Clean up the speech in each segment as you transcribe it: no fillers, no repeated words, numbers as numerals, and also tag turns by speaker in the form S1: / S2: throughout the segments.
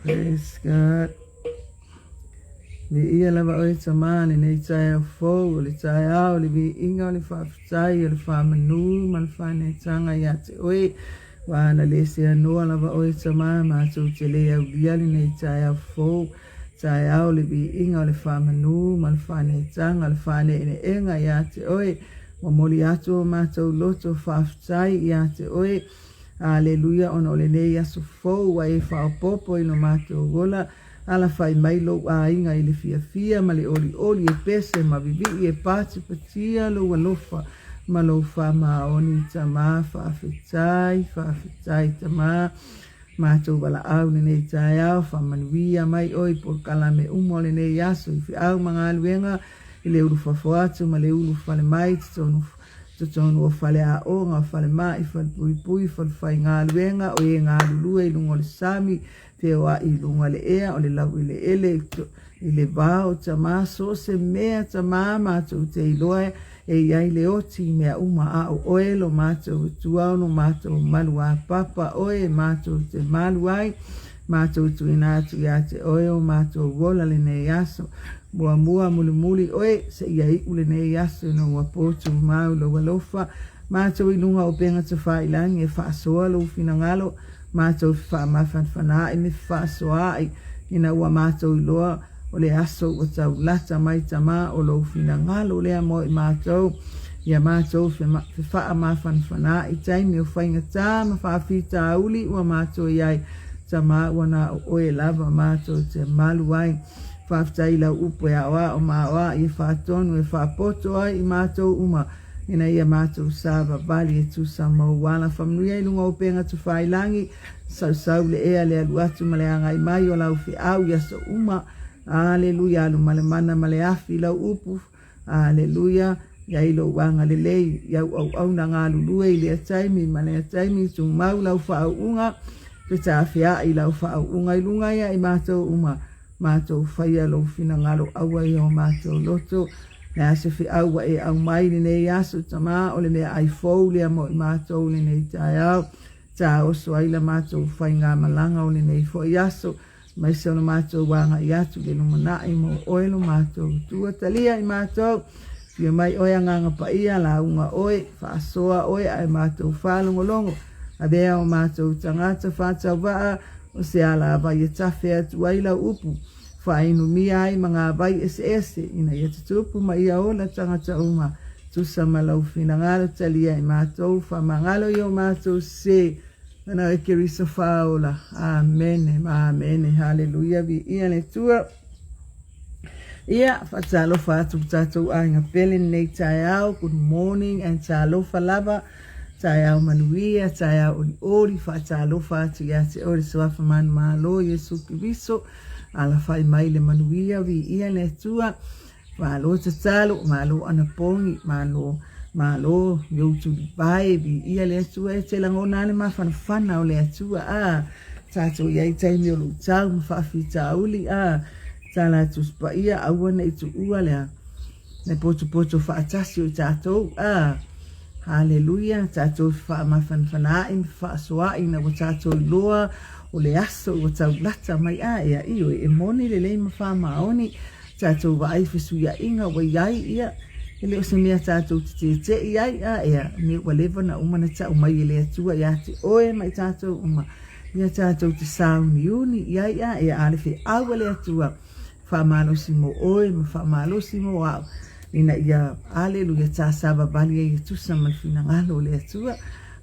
S1: Praise God. Viia lava oe Tama i lenei taeao fou, o le taeao o le viiga o le faafetai, o le faamanu ma le faaneetaga ia te oe. Ua ana le seanoa lava oe Tamā, matou te le aulia lenei taeao fou, taeao o le viiga o le faamanu ma le faaneetaga o le faaneeneega ia te oe. Momoli atu o matou loto faafetai ia te oe. Aleluia ona o lenei aso fou ua e faaopoopo i lo matou ola. Alafai mai lou aiga i le fiafia ma le olioli e pese ma vivii e patipatia lou alofa ma lou faamaoni Tamā. Faafetai, faafetai Tamā. Matou valaau lenei taeao, faamanuia mai oe i polokalame uma o lenei aso i feau ma galuega i le ulu fafo atu ma le ulu fale mai totonu totonu o faleaoga, falemai, falepuipui, falefaigaluega, o e galulue i luga o le sami, feoai i luga o le ea, o le laueleele i le vao, Tamā, so o se mea, Tamā, matou te iloa e i ai le oti i mea uma, a o oe lo matou Atua, o lo matou maluapapa oe matou te malu ai, matou tuuina atu ia te oe o matou ola lenei aso. Muamua mulimuli oe, seia iu lenei aso ina ua po tumau lou alofa, matou i luga o upega tafailagi e faasoa lou finagalo, matou fefaamafanafanaai me fefaasoaai ina ua matou iloa o le aso ua tau lata mai Tamā o lou finagalo lea mo i matou, ia matou fefaamafanafanaai taimi o faigata ma faafitauli ua matou i ai, Tamā ua na o oe lava matou te malu ai. Faafetai i lau upu e aoao ma aoai e faatonu e faapoto ai i matou uma ina ia matou savavali e tusa ma ou ala. Faamanuia i luga o upega tafailagi, sausau le ea le alu atu ma le agai mai o lau feau i aso uma. Aleluia, alu ma le mana ma le afi i lau upu. Aleluia, i ai lou agalelei i au auauna galulue i lea taimi ma lea taimi, tumau lau faauuga, fetaafeai lau faauuga i luga ia i matou uma. Matou faia lou finagalo aua i o matou loto. Le a se feau ua e aumai i lenei aso, Tamā, o le meaai fou lea mo i matou i lenei taeao. Taoso ai la matou faigamalaga o lenei foi aso, aemaise o le matou agai atu i le lumanai mo oe lo matou Atua. Talia i matou, afio mai oe Agaga Paia, lauga oe, faasoa oe ae matou faalogologo. Avea o matou tagata faatauvaa, O se alavai e tafe atu ai lau upu, faainumia ai ma ngā vai eseese, ina ia tutupu ma ia ola tagata uma, tusa ma lau finagalo talia i matou, faamagalo i o matou sē, ana e Keriso faaola. Amene ma amene. Haleluia, viia le Atua. Ia, faatalofa atu i tatou aiga pele lenei taeao. Good morning and talofa lava. Taeao manuia, taeao olioli, faatalofa atu ia te oe le Suafa Manumalo, Iesu Keriso, alafai mai le manuia, viia le Atua, malo tatalo, malo anapogi, malo, malo i ou tulivae, viia le Atua, e te lagona lava le mafanafana o le Atua, a tatou i ai taimi o luitau ma faafitauli, a tala atu Paia, aua ne i tuua le a. Me potopoto faatasi o i tatou, a Haleluia, tatou fefaamafanafanaai ma fefaasoaai ina ua tatou iloa o le aso ua tau lata mai, a ea, ioe, e moni lelei ma faamaoni, tatou vaai fesuiaiga ua i ai, ia, e le o se mea tatou te tete'i ai, a ea, me ua leva ona uma ona tau mai e le Atua ia te oe ma i tatou uma, ia tatou te sauniuni i ai, a ea, a le feau a le Atua, Faamalosi mo oe ma faamalosi mo au, ina ia, aleluia, tāsavavali ai e tusa ma le finagalo o le Atua.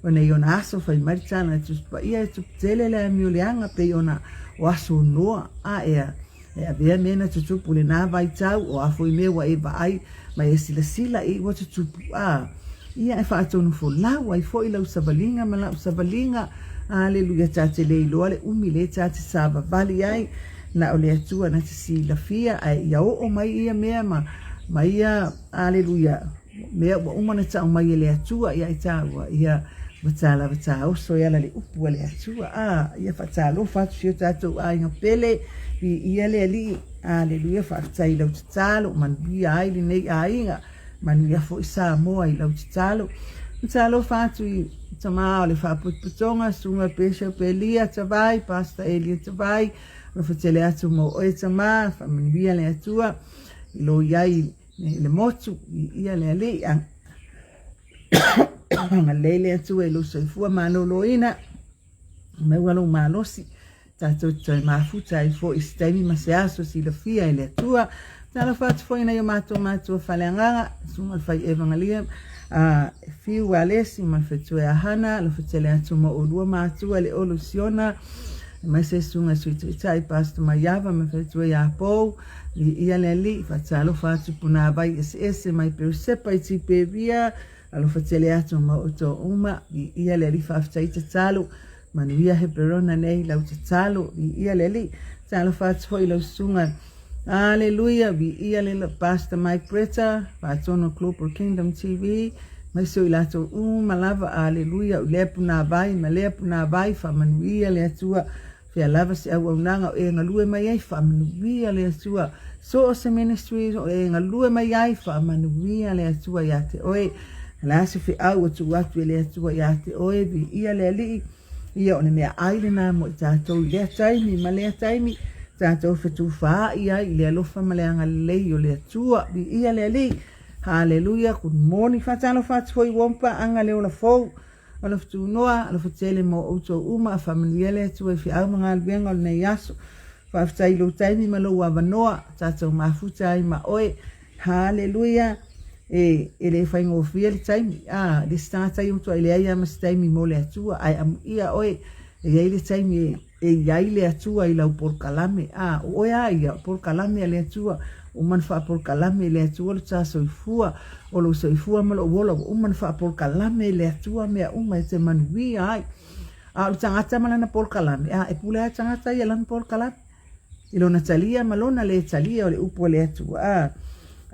S1: Ona i ona aso fai mai le tala a le Tusi Paia, e tupu tele le amio leaga pei ona o aso o Noa, a ea, e avea mea na tutupu i lenā vaitau, o a foi mea ua e vaai ma e silasila i ua tutupu, a ia e faatonufolau ai foi lau savaliga ma lau savaliga. Aleluia, ta te le iloa le umi lea ta te savavali ai. Na o le Atua na te silafia, ae ia oo mai ia mea ma, ma ia, aleluia, mea ua uma ona tau mai e le Atua ia i tāua, ia ua tā lava tāoso e ala le upu a le Atua. A, ia faatalofa atu si o tātou aiga pele, viia le Alii, aleluia, faafetai i lau tatalo, manuia ai lenei aiga, manuia foi Samoa i lau tatalo. Talofa atu i tama o le Faapotopotoga, Susuga Bishop Elia Tavai, Pastor Elia Tavai, alofa tele atu mo oe tama, faamanuia le Atua i lo i ai i le motu, viia le Alii, agalelei le Atua i lou soifua maloloina. Maua lou malosi, tatou te toe mafuta ai foi i se taimi ma se aso silafia e le Atua. Talofa atu foi i nai o matou matua faaleagaga, Susuga i le Fai Evangalia, a Fiu Alesi ma le Faletua ia Hana, alofa tele atu mo oulua matua le Olo Siona, aemaise Susuga i Sui Taitai Pastor Maiava ma le Faletua ia Pou, Viia le Alii, faatalofa atu punavai eseese mai Peusepa i Tiperia, Alofa tele atu ma outou uma, viia le Alii, faafetai tatalo, manuia Heperona nei lau tatalo, viia le Alii. Talofa atu foi i lau susuga, Aleluia, viia le Pastor Mike Bretta, faatonu Global Kingdom TV, aemaise o i latou uma lava, aleluia, o lea punavai ma lea punavai, faamanuia le Atua. Fea lava se auaunaga o e galue mai ai, faamanuia le Atua. So o se ministry o e galue mai ai, faamanuia le Atua iā te oe. O le a se feau ua tuu atu e le Atua iā te oe, viia le Alii. Ia o le meaai lena mo i tatou i lea taimi ma lea taimi, tatou fetufaai ai i le alofa ma le agalelei o le Atua. Viia le Alii. Haleluia, good morning. Faatalofa atu foi ua paaga le ola fou. Alofa tunoa, alofa tele mo outou uma, faamanuia le Atua i feau ma galuega o lenei aso. Faafetai i lou taimi ma lou avanoa, tatou mafuta ai ma oe. Haleluia! E, e le faigofie le taimi. Ah, le isi tagata ia matuai leai lava ma se taimi mo le Atua, ae amuia oe, e i ai le taimi e, e i ai le Atua i lau polokalame. A, o oe a ia, o polokalame a le Atua, ua uma ona faapolokalame e le Atua lo ta soifua, o lou soifua ma lou ola, ua uma ona faapolokalame e le Atua mea uma e te manuia ai. A o le tagata ma lana polokalame, a, e pule lava le tagata ia i lana polokalame. I lona talia ma lona lē talia o le upu a le Atua. A,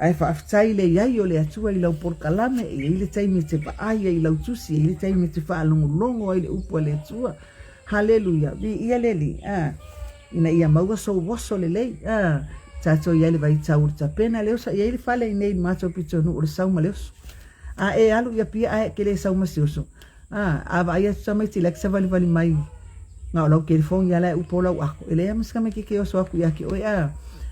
S1: ae faafetai i le i ai o le Atua i lau polokalame, e i ai le taimi e te vaai ai i lau tusi, e i ai le taimi e te faalogologo ai i le upu a le Atua. Haleluia, viia le Alii, a, ina ia maua sou oso lelei, a, tatou i ai i le vaitau o le tapena le oso, e i ai le fale i inei i le matou pitonuu o le sau ma le oso. A e alu i Apia ae e te le sau ma se oso, A, a vaai atu tamaiti la e savalivali mai na o lau telefoni lava la e upu o lau ako, e leai lava ma se tamaititi e oso atu ia te oe a,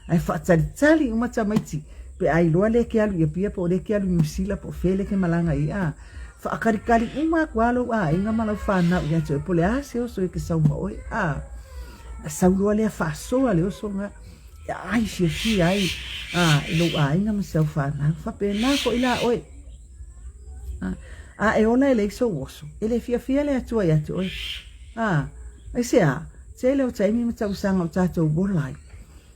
S1: ae faatalitali uma tamaiti pe a iloa lea e te alu i Apia po o lea e te alu i Niu Sila po o fea lea e te malaga i ai a. Faatalitali uma atu lava lou aiga ma lau fanau ia te oe po o le a se oso e te sau ma oe a. Sau loa lea faasoa le oso lena e ai fiafia ai a i lou aiga ma si au fanau. Faapena foi la oe. A e ola e leai sou oso, e le fiafia le Atua ia te oe. A, aisea, tele o taimi ma tausaga o tatou ola ai,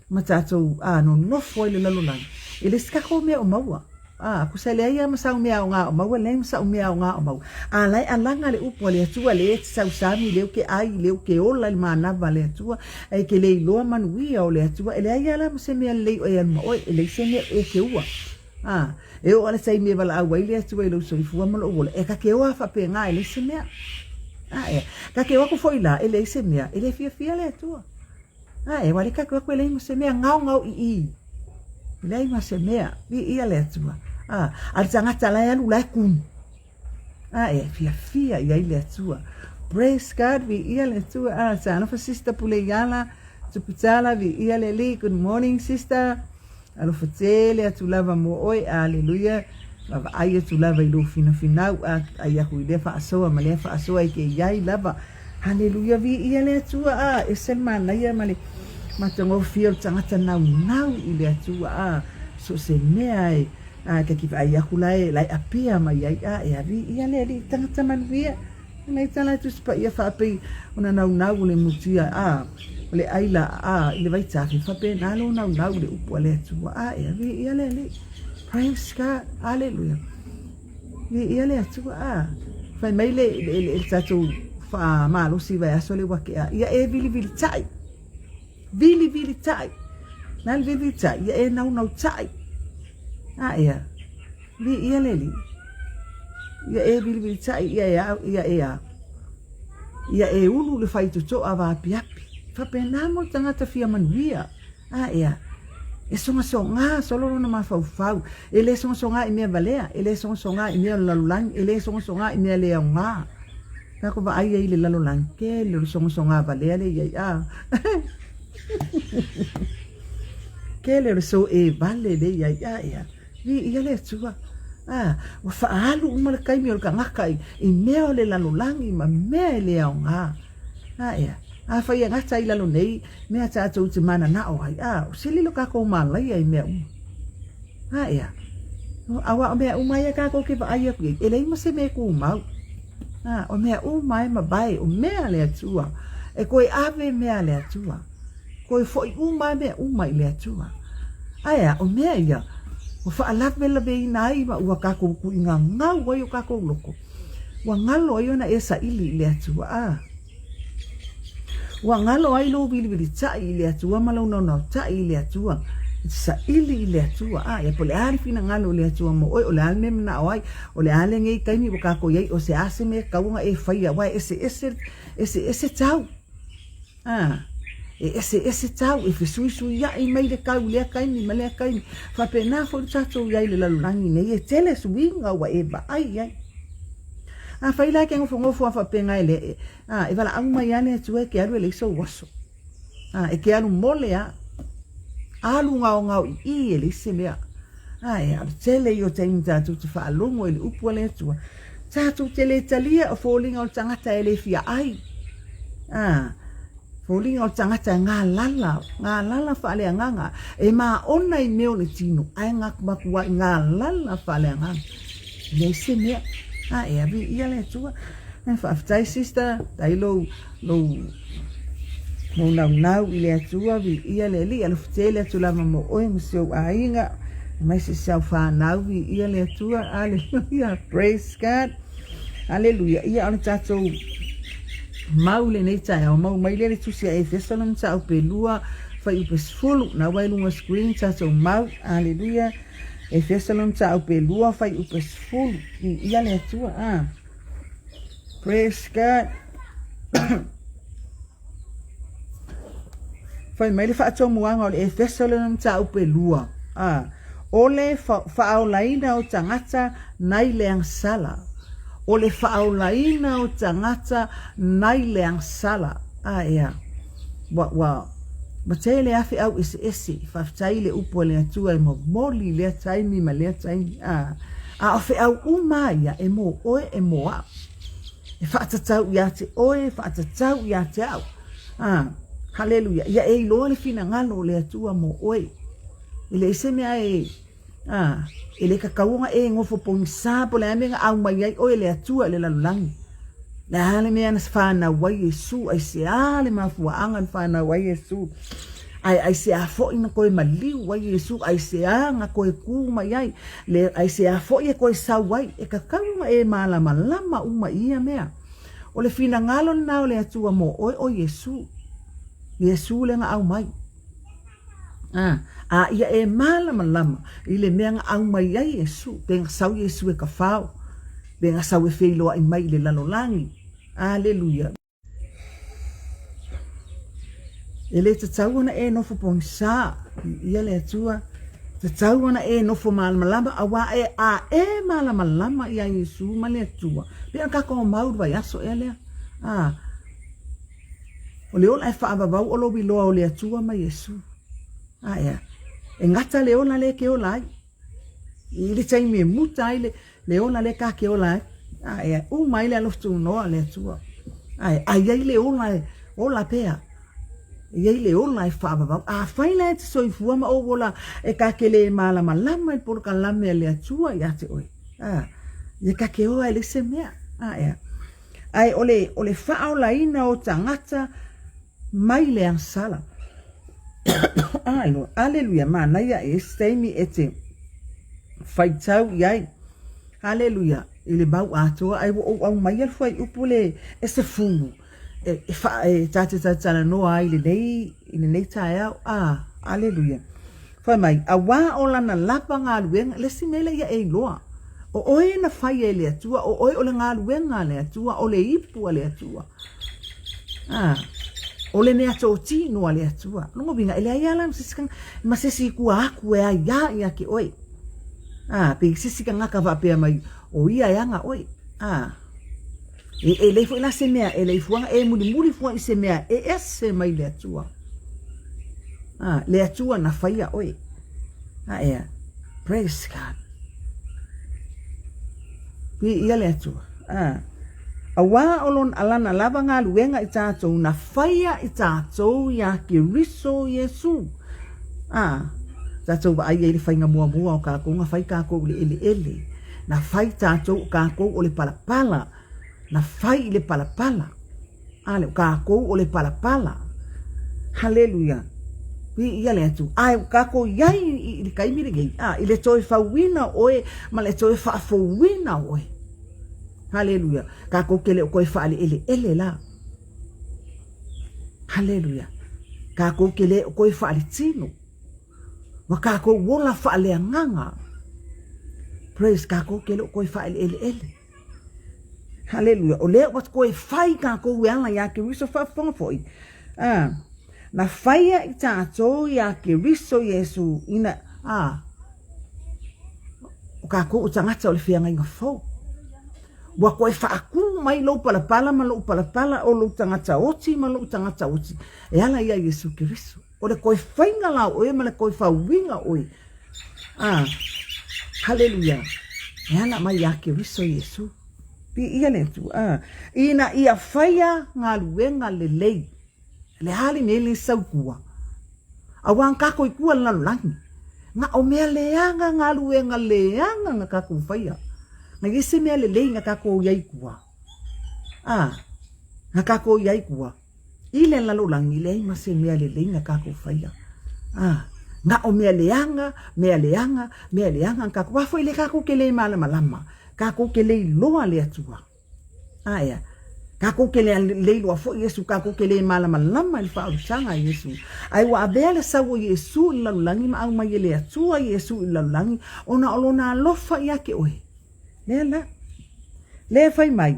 S1: ma tatou a, nonofo ai i le lalolagi, e leai se tatou mea o maua. A, tusa e leai lava ma sau mea aoga o maua, leai ma sau mea aoga o maua. A la e alaga le upu a le Atua, lea e te sausami, lea ou te ai, lea ou te ola i le manava a le Atua, ae e te le iloa manuia o le Atua, e leai lava la ma se mea lelei o e alu ma oe, e leai se mea o e te ua. A, e oo lava i le taimi e valaau ai le Atua i lou soifua ma lou ola, e ta te o lava faapena e leai se mea. A, ea, ta te o atu foi la e leai se mea, e le fiafia le Atua. A, ea, aua o lea ta te o atu e leai ma se mea, gaogao i i, e leai ma se mea, viia le Atua. A, a le tagata la e alu la e kunu. A, e fiafia i ai le Atua. Praise God, viia le Atua. A, talofa sister Puleiala, Tuputala, viia le Alii. Good morning sister. Alofa tele atu lava mo oe. Aleluia. Vaavaai atu lava i lou finafinau. A, ai aku i lea faasoa ma lea faasoa e te i ai lava. Haleluia, viia le Atua. A, ese le manaia ma le matagofie o le tagata naunau i le Atua. A, so o se mea e A ka ki vaai aku la e la e apea mai ai a e viia le Alii tagata manuia. Nei tala e Tusi Paia faapei ona naunau o le mutia a o le aila a i le vaitafe faapena lou naunau i le upu a le Atua a e viia le Alii. Praise God. Hallelujah. Viia le Atua a. Fai mai le le le, le tatou faamalosi vaiaso le ua tea ia e vilivili tai. Vilivili taʻi. Na le vilivili taʻi, ia e naunau taʻi. A ea, viia le Alii. Ia e vilivili taʻi, ia e a, ia e a. Ia e ulu le faitotoa vaapiapi. Faapena mo le tagata fia manuia. A ea, e sogasogā solo lona mafaufau. E le sogasogā i mea valea, e le sogasogā i mea o le lalolagi, e le sogasogā i mea le aoga. Tatou vaai ai i le lalolagi, tele o le sogasoga valea lea i ai, a. Tele o le soe vale lea i ai, a ea, viia le Atua. A, ua faaalu uma le taimi o le tagata i, i mea o le lalolagi ma mea e le aoga. A ea, afai e gata i lalo nei mea tatou te mananao ai, a, o sili lo kakou malaia i mea uma. A ea, auā o mea uma ia kakou ke vaai aku iai, e leai ma se mea e kumau. A, o mea uma e mavae, o mea a le Atua, e koe ave mea a le Atua. Koe foʻi uma mea uma i le Atua. Ae a, o mea ia, ua faalavelave-ina ai ma ua kakou kuʻigagau ai o kakou loko. Ua galo ai ona e saʻili i le Atua, a. Ua galo ai lou wiliwilitaʻi i le Atua ma lou naonaotaʻi i le Atua, e te saʻili i le Atua, a, ia po o le a le finagalo o le Atua mo ʻoe, o le a le mea e manaʻo ai, o le a lenei taimi ua kākou i ai, o se a se mea e tatau ona e faia, aua e eseese, eseese tau. A, e eseese tau, e fesuisuiaʻi mai le kau i lea taimi ma lea taimi. Faapena foi le tatou i ai i le lalolagi nei, e tele suiga ua e vaai i ai. Afai la e ke nofonofo a faapena e le, a, e valaau mai lava le Atua e ke alu e leai sou aso. A, e ke alu mole lava. Alu gaogao i i e leai se mea. A, e alu tele ia o taimi tatou te faalogo i le upu a le Atua. Tatou te le talia o foliga o le tagata e le fia ai. A, foliga o le tagata e galala, galala faaleagaga, e maona i mea o le tino, ae matuai galala faaleagaga. E leai se mea. A, e ave ia le Atua. E faafetai sister, faafetai lou, lou maunaunau i le Atua, viia le Alii, alofa tele atu lava mo oe ma si ou aiga, aemaise si au fanau, viia le Atua, aleluia, praise God, aleluia. Ia o le tatou mau i lenei taeao, mau mai lea le tusi a Efeso lona mataupu e 2, fuaiupu e 10, na ua i luga o screen tatou mau, aleluia. Efeso lona mataupu e 2, fuaiupu e 10, viia le Atua, a. Praise God. Fai mai le faatomuaga o le Efeso lona mataupu e 2. A, o le faaolaina o tagata nai le agasala. O le faaolaina o tagata nai le agasala. A, ea. Ua, ua, ua tele a feau eseese. Faafetai i le upu a le Atua e momoli i lea taimi ma lea taimi. A, a o feau uma a ia e mō oe e mō au. E faatatau ia te oe, e faatatau ia te au. A, haleluia. Ia e iloa le finagalo o le Atua mō oe. E leai se mea e, a, e le tatau ona e nofo pogisa po o le a le mea na aumai ai oe e le Atua i le lalolagi. Le a le mea na fanau ai Iesu, aisea le mafuaaga na fanau ai Iesu. Ae aisea foi na toe maliu ai Iesu, aisea na toe kū mai ai, le aisea foi e toe sau ai, e tatau ona e malamalama uma i ia mea. O le finagalo lena o le Atua mo oe o Iesu. Iesu lea na aumai. A, a ia e malamalama i le mea na aumai ai Iesu, pe na sau Iesu e kafao, pe na sau e feiloai mai i le lalolagi. Aleluia. E le tatau ona e nofo pogisa, viia le Atua, tatau ona e nofo malamalama, auā e a e malamalama iā Iesu ma le Atua, pei ona tatou mau i le vaiaso ea lea, a, o le ola e faavavau o lou iloa o le Atua ma Iesu. A ea, e gata le ola lea e ke ola ai. I le taimi e muta ai le, Le ola lea ka ke ola ai. A e uma ai le alofa tunoa o le Atua. A e ai ai le ola e ola pea. E i ai le ola e faavavau. Afai la e te soifua ma ou ola e ka ke le malamalama i le polokalame a le Atua ia te oe. A, ia ka ke oa e leai se mea. A ea. Ae o le, o le faaolaina o tagata mai le agasala. Alo, aleluia, manaia e isi taimi e te faitau i ai. Aleluia, i le mau atoa, ae ua ou aumaia le fuaiupu le e sefulu e, e, fa, e ta te talatalanoa ai i lenei, i lenei taeao. Ah, aleluia. Fai mai, auā o lana lava galuega, le isi mea lea ia e iloa, o oe na faia e le Atua, o oe o le galuega a le Atua, o le ipu a le Atua. Ah, o le mea totino a le Atua. Lona uiga, e leai lava la ma se isi ma se isi i tua atu e aiā ia te oe. Ah, pe i se isi tagata faapea mai, o ia e ana oe. Ah, E, e leai foi la se mea, e leai fuaga, e mulimuli fua i se mea e ese mai le Atua. Ah, le Atua na faia oe. Ah, ea. Praise God. Viia le Atua. Ah. Auā o lona lana lava galuega i tatou na faia i tatou iā Keriso Iesu. A, tatou vaai ai i le faiga muamua o kakou na fai kakou i le eleele, na fai tatou o kakou o le palapala, na fai i le palapala. A le o kakou o le palapala. Haleluia. Viia le Atua. Ae ua kakou i ai i le taimi lenei, a, i le toe fauina o oe ma le toe faafouina o oe. Haleluia. Kakou ke le o koe faaleeleele la. Haleluia. Kakou ke le o koe faaletino. Ua kakou ola faaleagaga. Praise kakou ke le o koe faaeleeleele. Haleluia. O lea ua koe fai kakou e ala iā Keriso faafofoga foi. Ah, na faia i tatou iā Keriso Iesu ina, ah, o kakou o tagata o le feagaiga fou. Ua koe faakū mai lou palapala ma lou palapala, o lou tagata oti ma lou tagata oti, e ala ia Iesu Keriso. O le koe faiga la o oe ma le koe fauiga oe. Ah, haleluia. E ala mai iā Keriso Iesu. Viia le Atua. Ah, ina ia faia galuega lelei. Le a le mea le sau i tua. Auā na kākou i tua le lalolagi. Na o mea leaga galuega leaga na kākou faia. Na i ai se mea lelei na kākou i ai i tua. Ah, na kākou i ai i tua. I le lalolagi, leai ma se mea lelei na kākou faia. Ah, na o mea leaga, mea leaga, mea leaga na kākou. Auā foi lea kākou ke le malamalama, kākou ke le iloa le Atua. Aea, kākou ke le iloa foi Iesu, kākou ke le malamalama i le faaolotaga a Iesu. Ae ua avea le sau o Iesu i le lalolagi ma aumai e le Atua Iesu i le lalolagi, ona o lona alofa ia te oe. Lea la. Lea fai mai,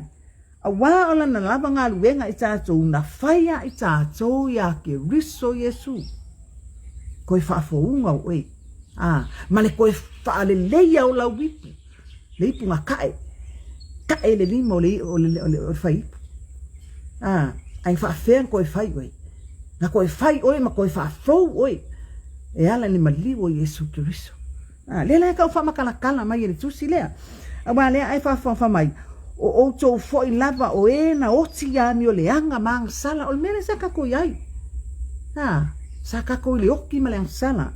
S1: Auā o lana lava galuega i tatou na faia i tatou iā Keriso Iesu. Koe faafouga o oe, ā, ma le koe faaleleia o lau ipu, le ipu na kaʻe, kaʻe le lima o le, o le, o le, o le fai ipu. Ā, ae faafea na koe fai oe? Na koe fai oe ma koe faafou oe e ala i le maliu o Iesu Keriso. A, lea la e tau faamakalatala mai e le Tusi lea. Auā lea ae faafoafoa mai, O outou foi lava o e na oti i amio leaga ma agasala. O le mea lea sa tatou i ai. A, sa tatou i le oti ma le agasala.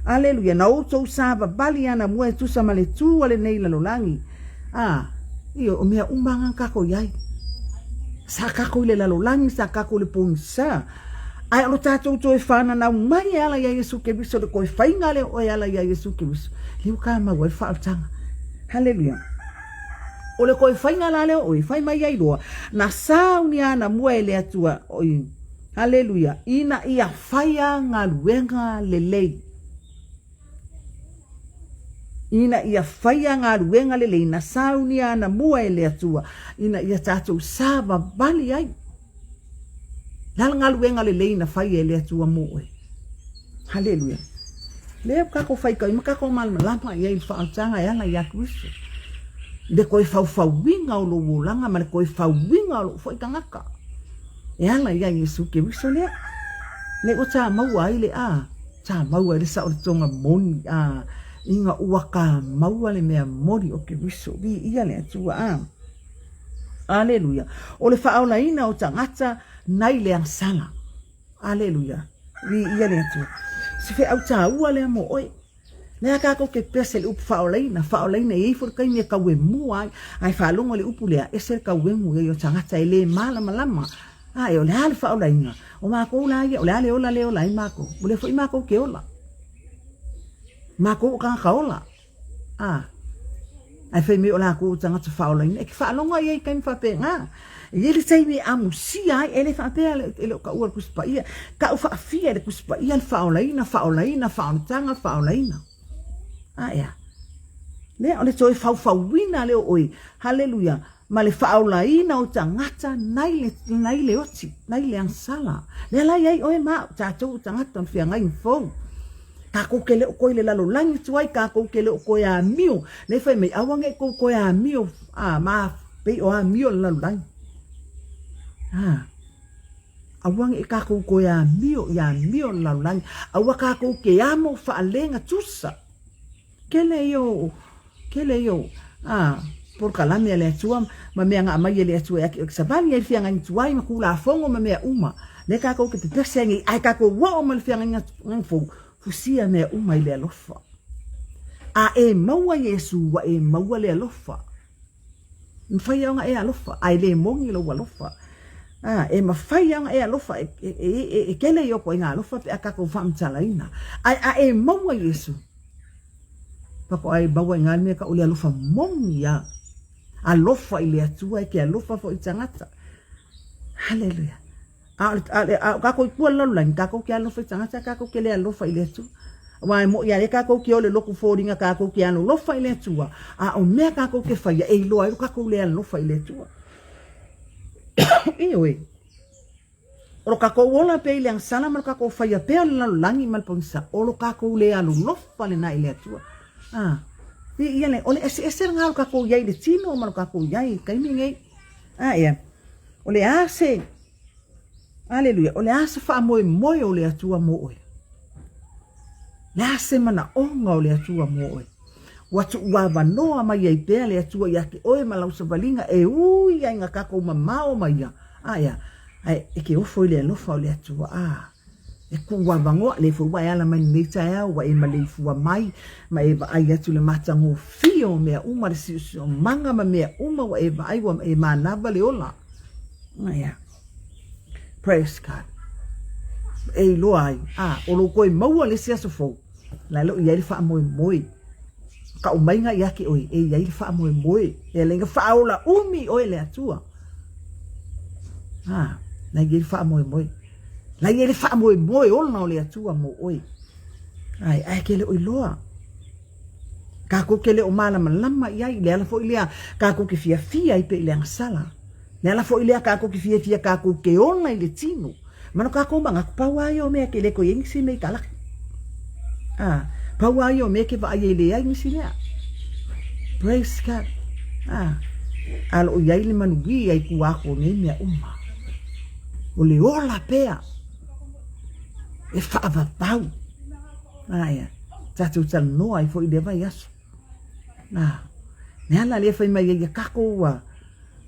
S1: Aleluia, na outou savavali anamua e tusa ma le tu a lenei lalolagi. A, ioe, o mea uma lava na tatou i ai. Sa tatou i le lalolagi, sa tatou i le pogisa. Ae o lo tatou toe fananau mai e ala ia Iesu Keriso, le toe faiga lea o e ala ia Iesu Keriso, lea ua tamau ai le faaolataga. Haleluia. O le toe faiga la lea o oe, fai mai ai loa, na saunia anamua e le Atua, oi, haleluia, ina ia faia galuega lelei. Ina ia faia galuega lelei na saunia anamua e le Atua, ina ia tatou savavali ai. Le a le galuega lelei na faia e le Atua mo oe? Haleluia. Lea ua tatou faitau ma tatou malamalama i ai i le faaolataga e ala ia Keriso. I le toe faufauina o lou olaga ma le toe fauina o lou foi tagata. E ala ia Iesu Keriso lea. Lea ua tā maua ai le a, tā maua ai le saoletoga moni a, ina ua tā maua le mea moni o Keriso. Viia le Atua a. Aleluia. O le faaolaina o tagata nai le agasala. Aleluia. Viia le Atua. Se feau taua lea mo oe. Lea kākou ke pese le upu faaolaina, faaolaina e i ai foi le taimi e tauemua ai, ae faalogo i le upu lea, ese le tauemu i ai o tagata e le malamalama. Ae o le a le faaolaina? O mākou la ia, o le a le ola lea e ola ai mākou? O lea foi mākou ke ola. Mākou o tagata ola. Ā, ae fai mai o lākou o tagata faaolaina, e ke faalogo ai i taimi faapena. E i ai le taimi e amusia ai, e le faapea e le o taua i le Tusi Paia, tau faafia i le Tusi Paia le faaolaina, faaolaina, faaolataga, faaolaina. A ea? Lea, o le toe faufauina lea o oe, haleluia, ma le faaolaina o tagata nai le, nai le oti, nai le agasala. Lea la i ai oe ma au, tatou o tagata o le feagaiga fou. Takou ke le o koe i le lalolagi tuai, takou ke le o koe amio. Lea fai mai, aua nei kou koe amio, a, ma pei o amio le lalolagi. A, aua nei takou koe amio i amio le lalolagi. Aua takou ke amo faalega tusa. Kele ia o, kele ia o, a, polokalame a le Atua ma mea na aumai e le Atua e ake oe savali ai le feagaiga tuai ma Tulafono ma mea uma lea tatou te pepese ai nei ae tatou oo mai le feagaiga fou fusia mea uma i le alofa. A e maua Iesu ua e maua le alofa. E mafai lava ona e alofa ae le moni lou alofa. A, e mafai lava ona e alofa e, e, e, e tele ia o ituaiga alofa pe a tatou faamatalaina. Ae a e maua Iesu, faatoa e maua i ina le mea e tau o le alofa moni lava. Alofa i le Atua e te alofa foi i tagata. Haleluia. A o, a, a o tatou i tua i le lalolagi, tatou te alofa i tagata, tatou te le alofa i le Atua. Aua e mo'i a lea tatou te o le lotu foliga tatou te alolofa i le Atua, a o mea tatou te faia e iloa ai lo tatou le alofa i le Atua. Ioe. O lo tatou ola pea i le agasala ma lo tatou faia pea o le lalolagi ma le pogisa, o lo tatou le alolofa lena i le Atua. Ah, ia le, o le eseese lena o lo tatou i ai i le tino ma lo tatou i ai i le taimi nei. Ah, ia. O le a se, aleluia, o le a se faamoemoe o le Atua mo oe? Le a se manaoga o le Atua mo oe? Ua tuuavanoa mai ai pea le Atua ia te oe ma lau savaliga e ui ai na tatou mamao ma ia. A ea, ae e te ofo i le alofa o le Atua. A, e tuuavanoa, lea foi ua e ala mai lenei taeao, ua e maleifua mai, ma e vaai atu i le matagofie o mea uma, le siosiomaga ma mea uma ua e vaai, ua e manava le ola. A ea. Praise God. E iloa ai, a, o lou toe maua le isi aso fou, la e le o i ai le faamoemoe. Kau maiga ia te oe, e i ai le faamoemoe. E ala i na faaola umi oe le Atua. A, la i ai le faamoemoe. La i ai le faamoemoe ola o le Atua mo oe. Ai, ae ke le o iloa. Kākou ke le o malamalama i ai, le ala foi lea kākou ke fiafia ai pea i le agasala. Le ala foi lea kākou ke fiafia kākou ke ola i le tino. Ma no kākou manatu, pau lava ia o mea ke le koe ai nisi mea i ka laki. Ah, pau lava ia o mea ke vaai ai leai nisi mea. Praise God. Ah, a lo o i ai le manuia i tua atu o nei mea uma. O le ola pea e faavavau. Aia, tatou talanoa ai foi i lea vaiaso. Ah, le ala lea fai mai ai ia kākou a,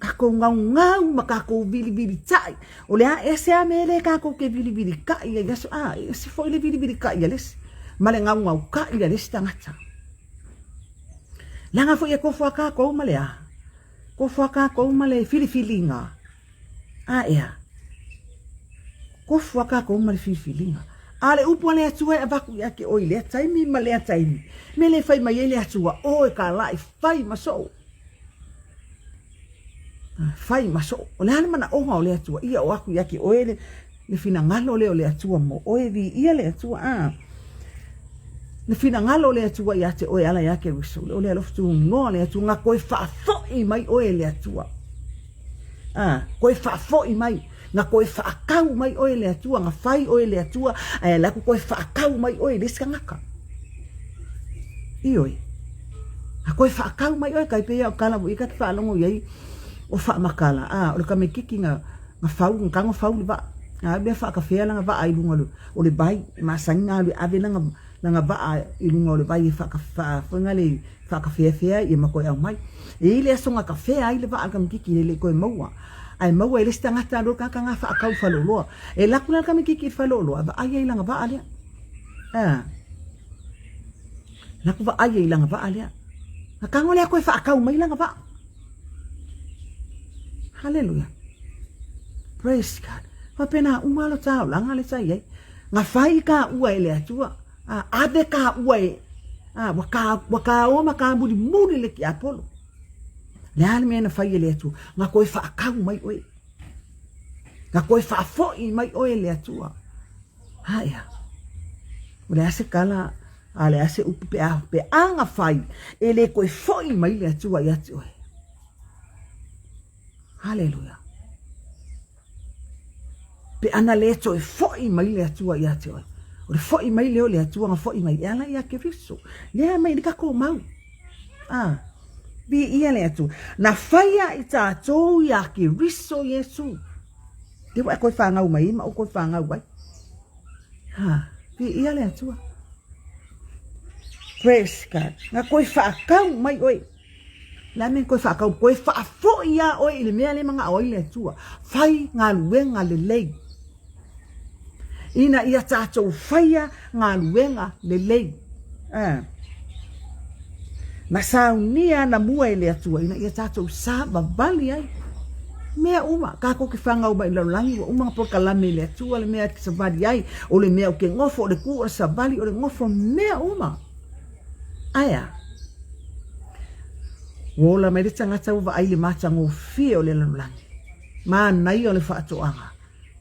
S1: kākou ngaungau ma kākou vilivili taʻi. O le a ese a mea lea kākou ke vilivili kaʻi ai aso, a, ese foi le vilivili kaʻi a le isi, ma le ngaungau kaʻi a le isi tagata. Leaga foi e kofo a kākou ma le a, kofo a kākou ma le filifiliga. A ea, kofu a kākou ma le filifiliga. A le upu a le Atua e avatu ia te oe i lea taimi ma lea taimi, me le fai mai ai le Atua, oe ka la i fai ma soo. Fai ma soo. O le a le manaoga o le Atua, ia o aku ia te oe le, le finagalo lea o le Atua mo oe, viia le Atua, a. Le finagalo o le Atua ia te oe ala ia Keriso, o le alofa tunoa le Atua, nga koe faafo'i mai oe e le Atua. A, koe faafoi mai, na koe faakau mai oe e le Atua, na fai oe e le Atua, ae ala aku koe faakau mai oe i le isi tagata. Ioe. A koe faakau mai oe, kai pei o kala i ka te faalogo i ai o faamakala, a, o le tamaititi na, na fau, na tago fau le vaa. A mea faakafea lana vaa i luga o le vai, masani na alu e ave lana, lana vaa i luga o le vai e faaka, foi na le, faakafeafea ia ma toe aumai. E i ai le aso na kafea ai le vaa a le tamaititi e le i toe maua. Ae maua e le isi tagata alu tagata na faakau i faleoloa. E alu atu la le tamaititi i le faleoloa e vaai ai i lana vaa lea. A. Alu atu vaai ai i lana vaa lea. Na tago lea toe faakau mai lana vaa. Haleluia. Praise God. Faapena uma lo taulaga le sa i ai. Na fai ka ua e le Atua. A, ave ka ua e, a, ua ka, ua ka oa ma ka mulimuli le tiapolo. Le a le mea na fai e le Atua? Na koe faakau mai oe. Na koe faafoi mai oe e le Atua. A ea. O le a se kala, a le a se upu pe a, pe a na fai, e le koe foi mai le Atua ia te oe. Haleluia. Pe ana le toe fo'i mai le Atua ia te oe. O le fo'i mai lea o le Atua na fo'i mai e ala ia Keriso. Lea mai le tatou mau. Ah, viia le Atua. Na whaia i tātou ia Keriso Iesu. Te wa e koe whāngau mai ma o koe whāngau ai. Ha, viia le Atua. Praise God. Na koe whaakau mai oe. Le a mea koe whaakau, koe whaafoi ia oe i le mea le manga o ai le Atua. Fai galuega lelei. Ina ia tātou whaia galuega lelei. Na saunia na mua e le Atua ina ia tātou savavali ai. Mea uma, kākou ke whangau mai lalolagi, ua uma polokalame i le Atua le mea ke savali ai, o le mea o ke ngofo, o le kū, o le savali, o le ngofo, mea uma. Ae a? Ua ola mai le tagata ua vaai i le matagofie o le lalolagi. Manaia o le faatoaga.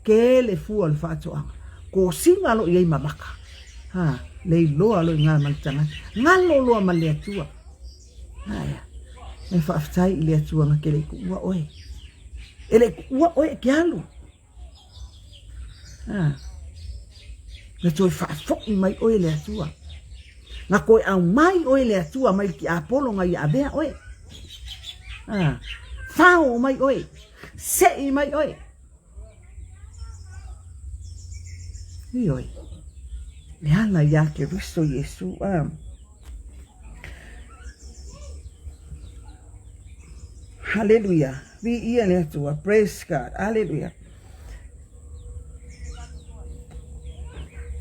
S1: Tele fua o le faatoaga. Kosiga lo i ai ma maka. Ha, le iloa lo i ngā ma le tagata. Ngalo loa ma le Atua. Ae a? E faafetai i le Atua na ke le kuua oe. E le kuua oe e ke alu. Ah. Na toe faafo'i mai oe le Atua. Na toe aumai oe le Atua mai le tiapolo na ia avea oe. Ah. Fao mai oe. Se'i mai oe. Ioe. Le ala iā Keriso Iesu. Ah. Haleluia. Viia le Atua. Praise God. Haleluia.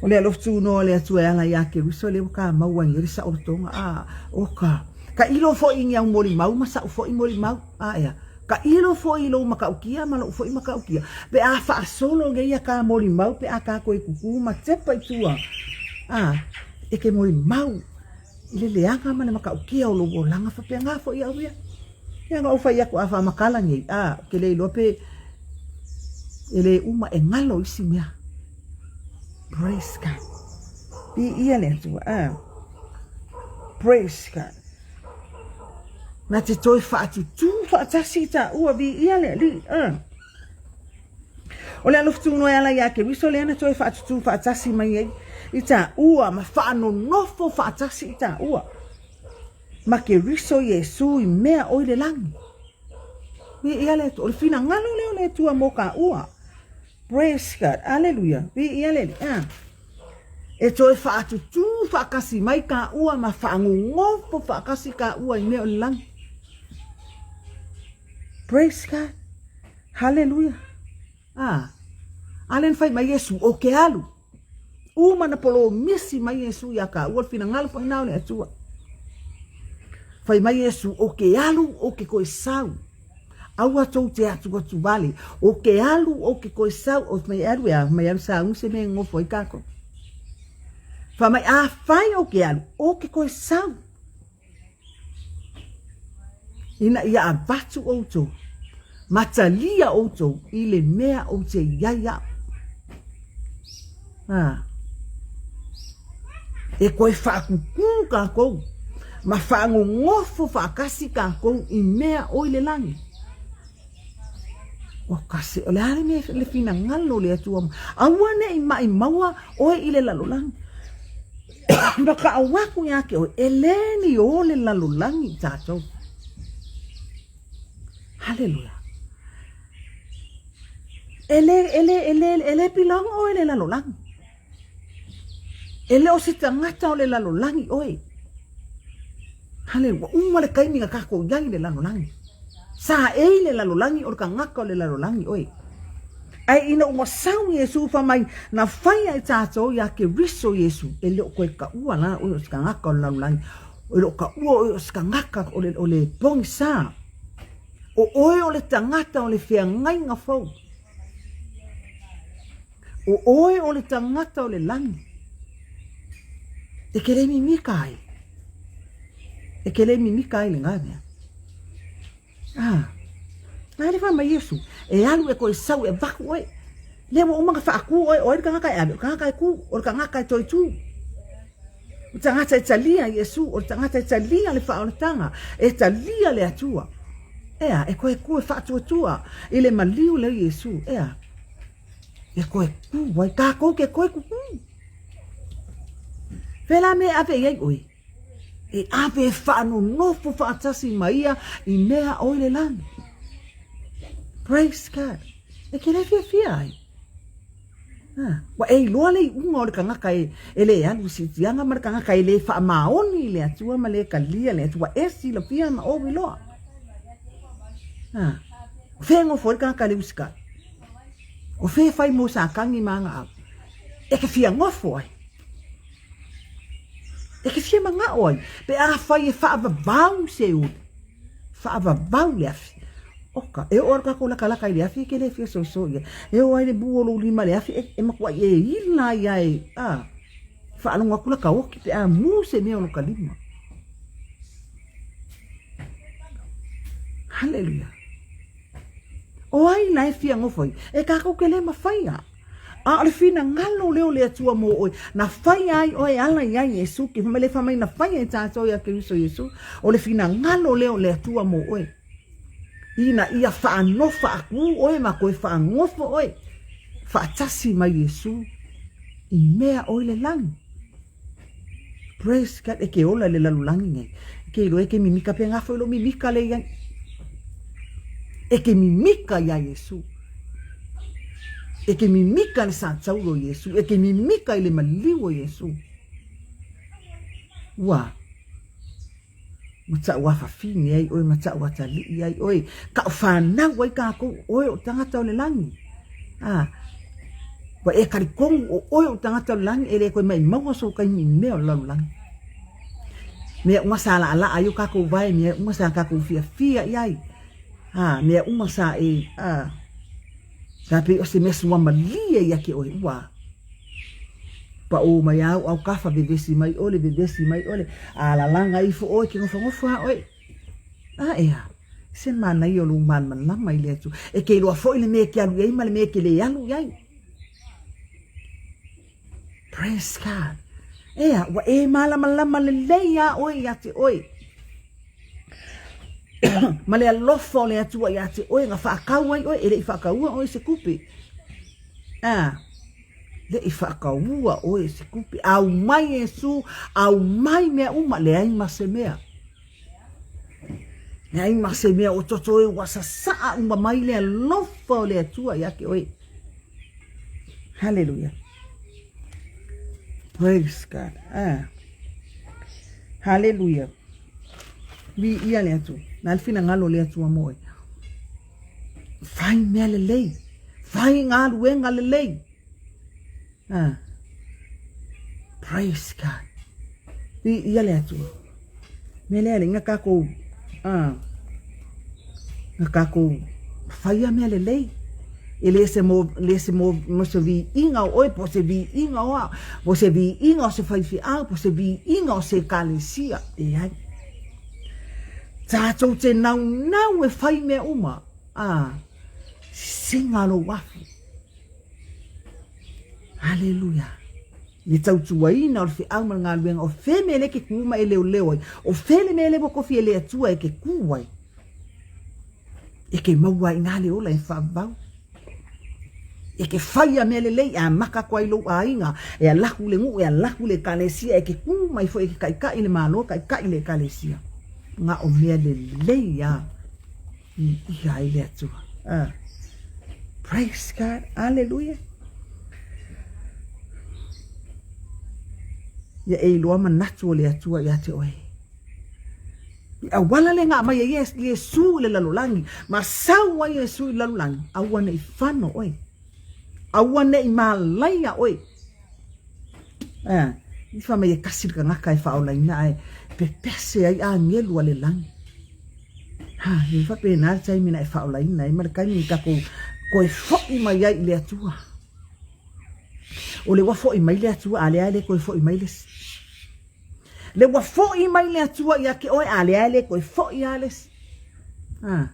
S1: O le alofa tūnoa le Atua e ala iā Keriso le ua ka maua i le saolotoga. A, o ka. Ka ilo foi i ni au molimau ma sa'u foi molimau. A ea. Ka ilo foi i lou matautia ma lou foi matautia. Pe a faasolo ngeia ka molimau pe a kākou e kukū ma tepa i tua. A, e ke molimau i le leaga ma le matautia o lou olaga faapena foi au ia. Ia na ou fai atu a faamatala nei, a, ou te le iloa pe e le uma e galo isi mea. Praise God. Viia le Atua. A. Praise God. Na te toe faatutū faatasi i tāua, viia le Alii. O le alofa tūnoa e ala iā Keriso lea na toe faatutū faatasi mai ai i tāua ma faanonofo faatasi i tāua ma Keriso Iesu i mea o i le lagi. Viia le Atua. O le finagalo lea o le Atua mō kāua. Praise God. Aleluia. Viia le Alii. E toe faatutū faakasi mai kāua ma faagogofo faakasi kāua i mea o le lagi. Praise God. Hallelujah. Ah. Ale na fai mai Iesu, o ke alu. Uma na polomisi mai Iesu iā kāua, le finagalo foi na o le Atua. Fai mai Iesu, o ke alu, o ke koe sau. Aua tou te atuatu wale. O ke alu, o ke koe sau, o mai alu e a, mai alu sa se me ngofo i kākou. Fa mai a whai o ke alu, o ke koe sau. Ina ia avatu outou, ma talia outou i le mea ou te iai au. Ah. E koe whaakukū kākou, ma whaangongofo whaakasi kākou i mea o i le lagi. O ka se, o le a le mea le finagalo o le Atua. Aua ne'i maʻimau oe i le lalolagi. Ma kaʻau aku iā te oe, e le ni o le lalolagi i tātou. Haleluia. E le, e le, e le, e le belong oe le lalolagi. E le o se tagata o le lalolagi oe. Haleluia. Ua uma le taimi na kākou i ai i le lalolagi. Sa ei le lalolagi o le tagata o le lalolagi oe. Ae ina ua sau Iesu fai mai, na faia e tātou iā Keriso Iesu, e le o koe kaua la oe o se tagata o le lalolagi, e le o kaua oe o se tagata o le, o le pogisa. O oe o le tagata o le feagaiga fou. O oe o le tagata o le lagi. E ke le mimika ai. E ke le mimika ai le ngā mea. Ah. Ai le wha mai Iesu. E alu e koe sau e vaku oe. Le ua uma ka whaakū oe, oe le tagata e ave, o le tagata e kū, o le tagata e toitū. O le tagata e talia Iesu, o le tagata e talia le whaolatanga, e talia le Atua. Ea, e koe kū e whaatuatua i le maliu leo Iesu. Ea, e koe kū ai, kākou ke koe kukū. Whela me ave i ai oe. E ave e whaanonofo whaatasi ma ia i mea o i le lani. Praise God. E ke le fiafia ai. Ha, ua e iloa le iuga o le tagata e, e le alu i siitiaga ma le tagata e le faamaoni i le Atua ma le talia le Atua, e silafia ma ou iloa. A, o fea e gofo ai le tagata e le usitai? O fea e fai mo Satani ma ana au? E te fia gofo ai. E te fia manao ai. Pe afai e faavavau se uli, faavavau le afi. Oka, e oo lava le tatou latalata i le afi e te le fia soso i ai. E oo lava i le mu o lou lima i le afi, e matuai e ila ai lava e, a, faalogo atu lata oti pe a mu se mea o lota lima. Haleluia. O ai la e fia nofo ai? E kākou te le mawhaia. A o le finagalo lea o le Atua mō oe, na whaia ai oe e ala iā Iesu, ke whamai le whamai na whaia e tātou ia Keriso Iesu, o le finagalo lea o le Atua mō oe. Ina ia whaanofa aku oe ma koe whaangofo oe, whaatasi mai Iesu, i mea oe le langi. Praise God, e ke ola i le lalolagi nei. E ke iloa e ke mimika pe ngā foi lo mimika le iai. E ke mimika iā Iesu. E ke mimika le sātauro o Iesu. E ke mimika i le maliu o Iesu. Ua. Ma taʻu afafine ai ʻoe, ma taʻu atalii ai ʻoe, kaʻu whānau ai kākou, ʻoe o tagata o le lagi. A, ua e kalikonu o ʻoe o tagata o le lagi, e le koe mai maua so kaimi i mea o le lalolagi. Mea uma sa laʻalaʻa ai o kākou wae, mea uma sa kākou fiafia i ai. A, mea uma sa e, a, sa pei o se mea suamalie ia ke ʻoe, ua. Paʻō mai au au kafa vevesi mai ʻole, vevesi mai ʻole, a lalaga ifo ʻoe ke nofonofo a ʻoe. A ʻeā, se manaia o lou malamalama i le Atua. E ke iloa foʻi le mea e ke alu i ai ma le mea e ke lē alu i ai. Praise God. ʻEā, ua e malamalama lelei iā ʻoe iā te ʻoe. Ma le alofa o le Atua iā te ʻoe, na whaakau ai ʻoe, e le i whaakaua ʻoe i se kupe. A, le i whaakaua ʻoe i se kupe. Au mai Iesu, au mai mea uma, leai ma se mea. Leai ma se mea o toto e ua sasaa uma mai le alofa o le Atua iā te ʻoe. Hallelujah. Praise God. Ah. Hallelujah. Viia le Atua. Na le finagalo o le Atua mo oe. Fai mea lelei. Fai galuega lelei. Ah. Praise God. Viia le Atua. Mea lea le nga kākou, ah, nga kākou whaia mea lelei. E le se mo, le se mo, mo se viiga o oe, po se viiga o au, po se viiga o se faifeau, po se viiga o se ekalesia. E ai. Tātou te naunau e whai mea uma, ā, sisega lou afu. Haleluia. Le tautuaina o le feau ma le galuega, o fea mea lea e ke kū ma e leoleo ai, o fea le mea lea ua kofi e le Atua e ke kū ai, e ke maua ai nā le ola e whaavau. E ke whai a mea lelei, e amaka aku ai lou aiga, e alaku le nuu, e alaku le ekalesia, e ke kū mai foi e ke kaʻikaʻi le Malo, kaʻikaʻi le ekalesia. Nga o mea lelei a i ia ai le Atua. Ah. Praise God. Hallelujah. Ia e iloa manatu o le Atua ia te oe. I auala le nga mai e Iesu i le lalolagi, ma sau ai Iesu i le lalolagi, aua ne i fano oe. Aua ne i malaia oe. Eh, i fa mai e kasi le kangaka e whaolaina ae pepese ai angelu a le lagi. Ha, i fa pena le taimi na e whaolaina ai ma le kaimi i kakou koe foʻi mai ai i le Atua. O le ua foʻi mai le Atua, a lea e le koe foʻi mai le isi. Le ua foʻi mai le Atua ia te oe, a lea e le koe foʻi a le isi. A,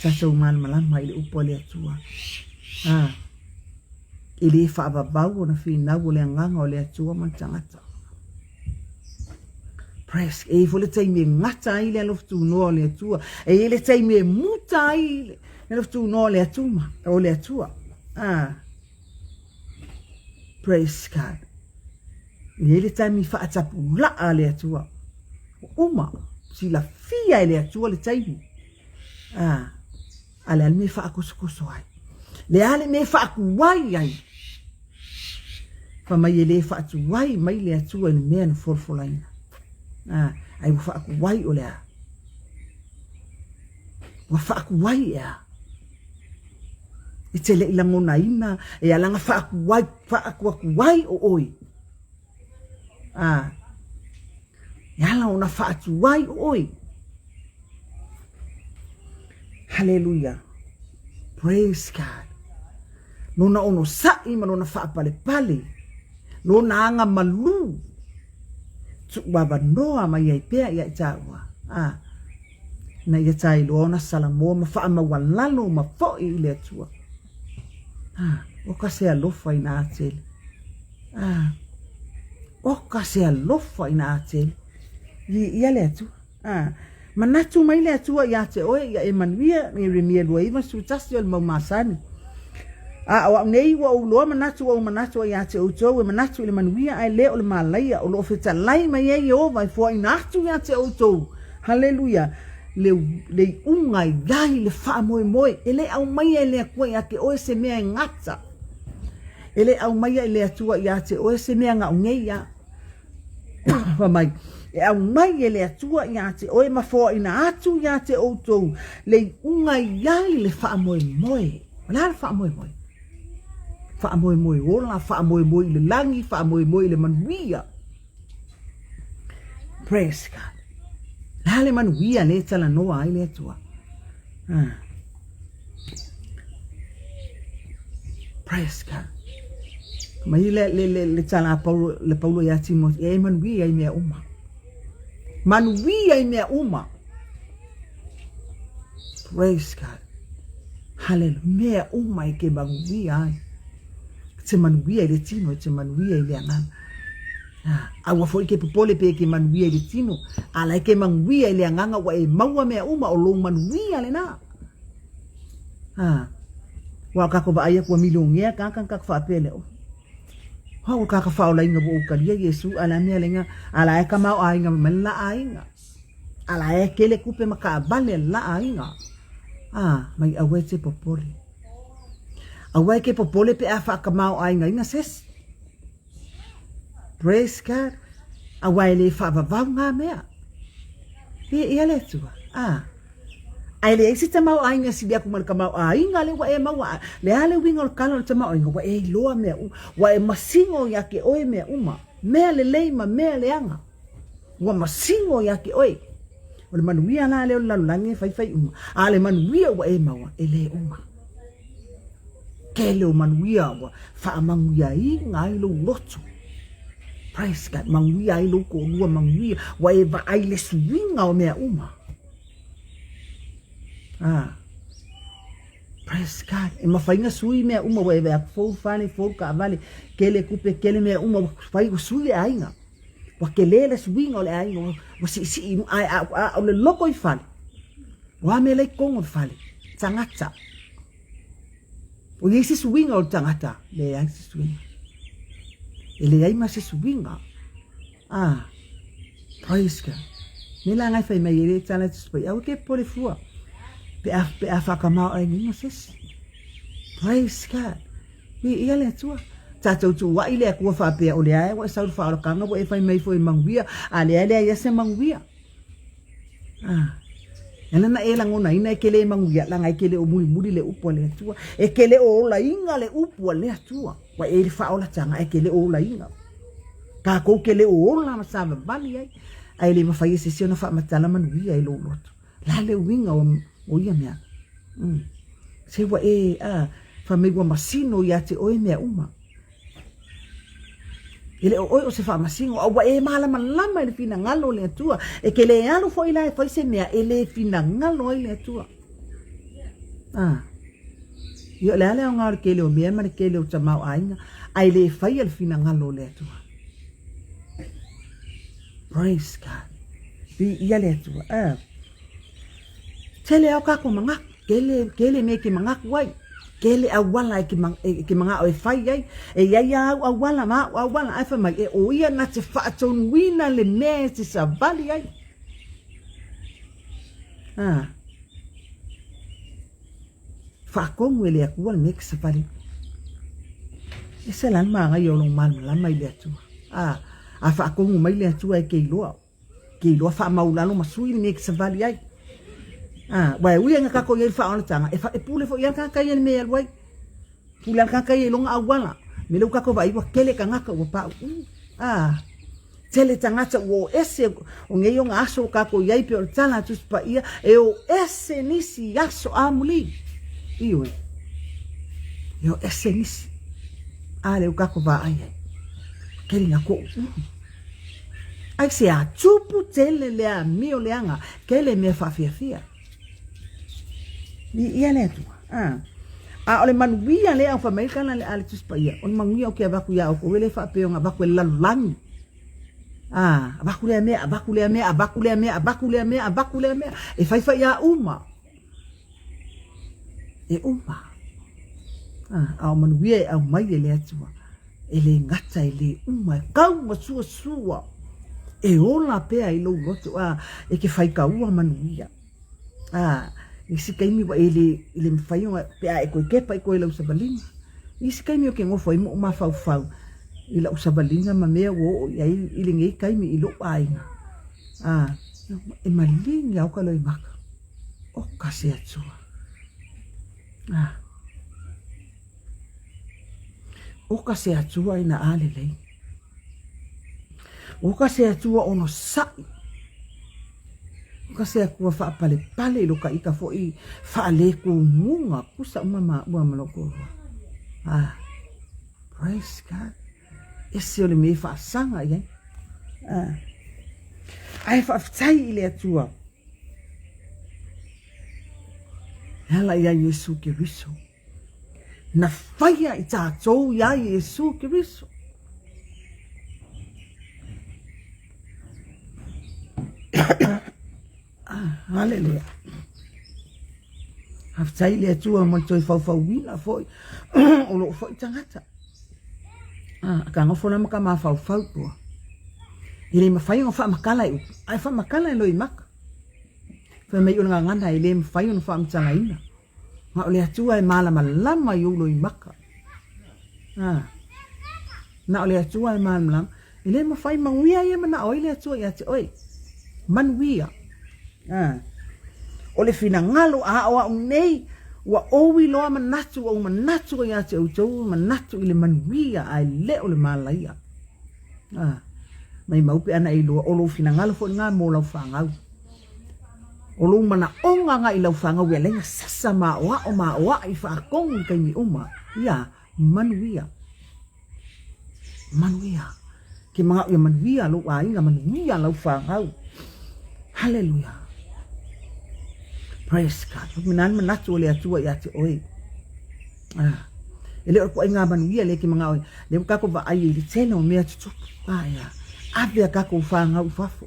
S1: tatou malamalama i le upu a le Atua. A, e le faavavau ona finau o le agaga o le Atua ma le tagata. Praise. E i ai foi le taimi e gata ai le alofa tunoa o le Atua. E i ai le taimi e muta ai le alofa tunoa o le Atua. O le Atua. Ah. Praise God. E i ai le taimi faatapulaa le Atua. Uma, silafia e le Atua le taimi. Ah. A le a le mea e faakosokoso ai? Le a le mea e faatuai ai? Fai mai e le faatuai mai le Atua i le mea na folafolaina. Ah, ai ua faatuai o le a? Ua faakuai ea. E te le i lagonaina e ala ona faakuai, faakuakuai o oe. A, e ala ona faatuai o oe. Haleluia. Praise God. Lona onosai ma lona faapalepale, lona aga malū, tuuavanoa mai ai pea ia i tāua. A, ina ia tailoa ona Salamoa ma faamaualalo ma foʻi i le Atua. A, o ka se alofa i nā tele. A, o ka se alofa i nā tele. I ia le Atua. A, manatu mai le Atua iā te oe ia e manuia, Ieremia 29 o le mau masani. A o au nei ua ou loa manatu ua ou manatu ai iā te outou e manatu i le manuia ae le o le mālaia o lo o fetalai mai ai Ieova e foaina atu iā te outou. Haleluia! Le, le iuga i ai le faamoemoe. E le aumaia e le Atua iā te oe se mea e gata. E le aumaia e le Atua iā te oe se mea gaʻu nei ia. Fai mai, e aumai e le Atua iā te oe ma foaina atu iā te outou le iuga i ai le faamoemoe. O le a le faamoemoe? Faamoemoe ola, faamoemoe i le lagi, faamoemoe i le manuia. Praise God. Le a le manuia le talanoa ai le Atua? Ah. Praise God. Mai le, le, le, le tala a Paulo, le Paulo iā Timoti, e manuia i mea uma. Manuia i mea uma. Praise God. Hallelujah. Mea uma e ke manuia ai. Te manuia i le tino, te manuia i le agaga. Ah, aua foi ke popole pe ke manuia i le tino. Ala e ke manuia i le agaga ua e maua mea uma o lou manuia lena. Ah, ua kako vaai aku ua milionea kaka kako faapea lea. Oh. Ha ua kaka whaolainga ua ukalia Iesu ala mea lenga ala e kamao aiga ma la aiga. Ala e kele kupe ma ka vale la aiga. Ah, mai aua e te popole. Aua e ke popole pe a whaakamao aiga inga ses. Praise God. Aua e le whaavavau ngā mea. E ia le Atua. Ah. Ae leai se tamaoaiga e sili aku ma le tamaoaiga lea ua e maua, le a le uiga o le kala o le tamaoaiga, ua e iloa mea uma, ua e masino iā te oe mea uma, mea lelei ma mea leaga, ua masino iā te oe. O le manuia la lea o le lalolagi e faifai uma, a o le manuia ua e maua, e le uma. Tele o manuia ua faamanuiaina ai lou loto. Praise God, manuia ai lou toalua, manuia, ua e vaai i le suiga o mea uma. Ah. Praise God. E mafai ona sui mea uma ua e vaai atu fou fale, fou taavale, kele tupe, kele mea uma ua fai ua sui le aiga. Ua tele le suiga o le aiga, ua siisii ae a, a, o le loko i fale. O a mea la i totonu o le fale? Tagata. O i ai se suiga o le tagata? Leai se suiga. E leai ma se suiga. Ah, praise God. Me la ngai fai mai e le tala te pai au ke pole fua. Pe a pe a whakamao ai ni sesi. Praise God. Mi ia le atua. Tātou tu wai le akua whapea o le ae wa sau whaorakanga wa e fai mai fo e manguia. A le ale ia se manguia. Ah. E lana e lagonaina e ke le manuia, laga e ke le o mulimuli le upu a le Atua. E ke le o olaina le upu a le Atua. Ua e le faaolataga e ke le o olaina. Kākou ke le o ola ma savavali ai, a e le mafai e se isi ona faamatala manuia i lou loto. La le uiga o, o ia mea. Mm. Se ua e, a, fai mai ua masino iā te oe mea uma. E le o oe o se faamasino, a ua e malamalama i le finagalo o le Atua. E ke le alu foi la e fai se mea e le finagalo ai le Atua. Ah. Ia o le a le aoga o le kele o mea ma le kele o tamaoaiga, a e le faia le finagalo o le Atua. Praise God. Viia le Atua. Ah. Tele ao kākou manatu, tele, tele mea e ke manatu ai, tele auala e ke, e ke manaʻo e fai ai, e iai a au auala ma aʻu auala, ae fai mai, e ʻo ia na te faatonuina le mea e te savali ai. Ah. Faatonu e le Atua le mea e te savali. E se la le mānaia o lou malamalama i le Atua. Ah, a faatonu mai le Atua e ke iloa. Ke iloa faamaulalo ma sui le mea e te savali ai. A, aua e ui lava ina tatou i ai i le faaolataga, e, e pule foi lava le tagata ia i le mea e alu ai. Pule lava le tagata ia i lona auala. O le mea lea ua tatou vaai ua tele tagata ua pauu. A, tele tagata ua o ese, o nei ona aso ua tatou i ai pei o le tala a Tusi Paia, e o ese nisi i aso amuli. Ioe. E o ese nisi. A lea ua tatou vaai ai. Tele ina toʻu. Aisea? Tupu tele le amio leaga, tele mea faafiafia. Viia le Atua. A. A o le manuia lea, fai mai le tala a le Tusi Paia, o le manuia ou te avatu iā outou, e le faapea ona avatu e le lalolagi. A, avatu lea mea, avatu lea mea, avatu lea mea, avatu lea mea, avatu lea mea. E faifaiā uma. E uma. A, a o manuia e aumai e le Atua, e le gata, e le uma, e kau ma suasua, e ola pea i lou loto, a, e ke faikaua manuia. A, isi taimi ua e le, i le mawhai ona, pe a e koe kepa i koe lau sawaliga. Isi taimi o ke ngofo ai mo mafaufau i lau sawaliga ma mea ua oo i ai i lenei taimi i lou aiga. A, e maligi au ka loimaka. Oka se Atua. Ah. Oka se Atua ina a lelei. Oka se Atua ono sa'i. Oka se Atua whaapalepale i loka ika fo'i whaalekungunga kusa uma ma ua ma loko. Ah. Praise God. Ese o le mea i whaasaga i ai. Ah. Ae whaafetai i le Atua. E ala iā Iesū Keriso. Na whaia i tātou iā Iesū Keriso. Ah, haleluia. Faafetai i le Atua mo le toe faufauina foi o lou foi tagata. Ah, ka nofo la ma ka mafaufau tua. E le mafai ona faamatala e upu, ae faamatala e loimaka. Fai mai o le gagana e le mafai ona faamatalaina. Ma o le Atua e malamalama i ou loimaka. Ah. Na o le Atua e malamalama. E le mafai manuia ia e manao ai le Atua ia te oe. Manuia. Ah. O le finagalo a o au nei, ua ou iloa manatu, ua ou manatu ai ia te outou, manatu i le manuia ae le o le malaia. Ah. Maimau pe ana e iloa, o lou finagalo foi lena mo lau fanau. O lou manaoga agai i lau fanau e alai na sasa ma aoao ma aoai faatonu i taimi uma. Ia, manuia. Manuia. Ke manao ia manuia lou aiga, manuia lau fanau. Haleluia. Praise God. Mena le manatu o le Atua ia te oe. Ah. E le o le ituaiga manuia lea e te manao ai. Lea ua tatou vaai i le tele o mea tutupu. Ah, ia. Ave a tatou fanau i fafo.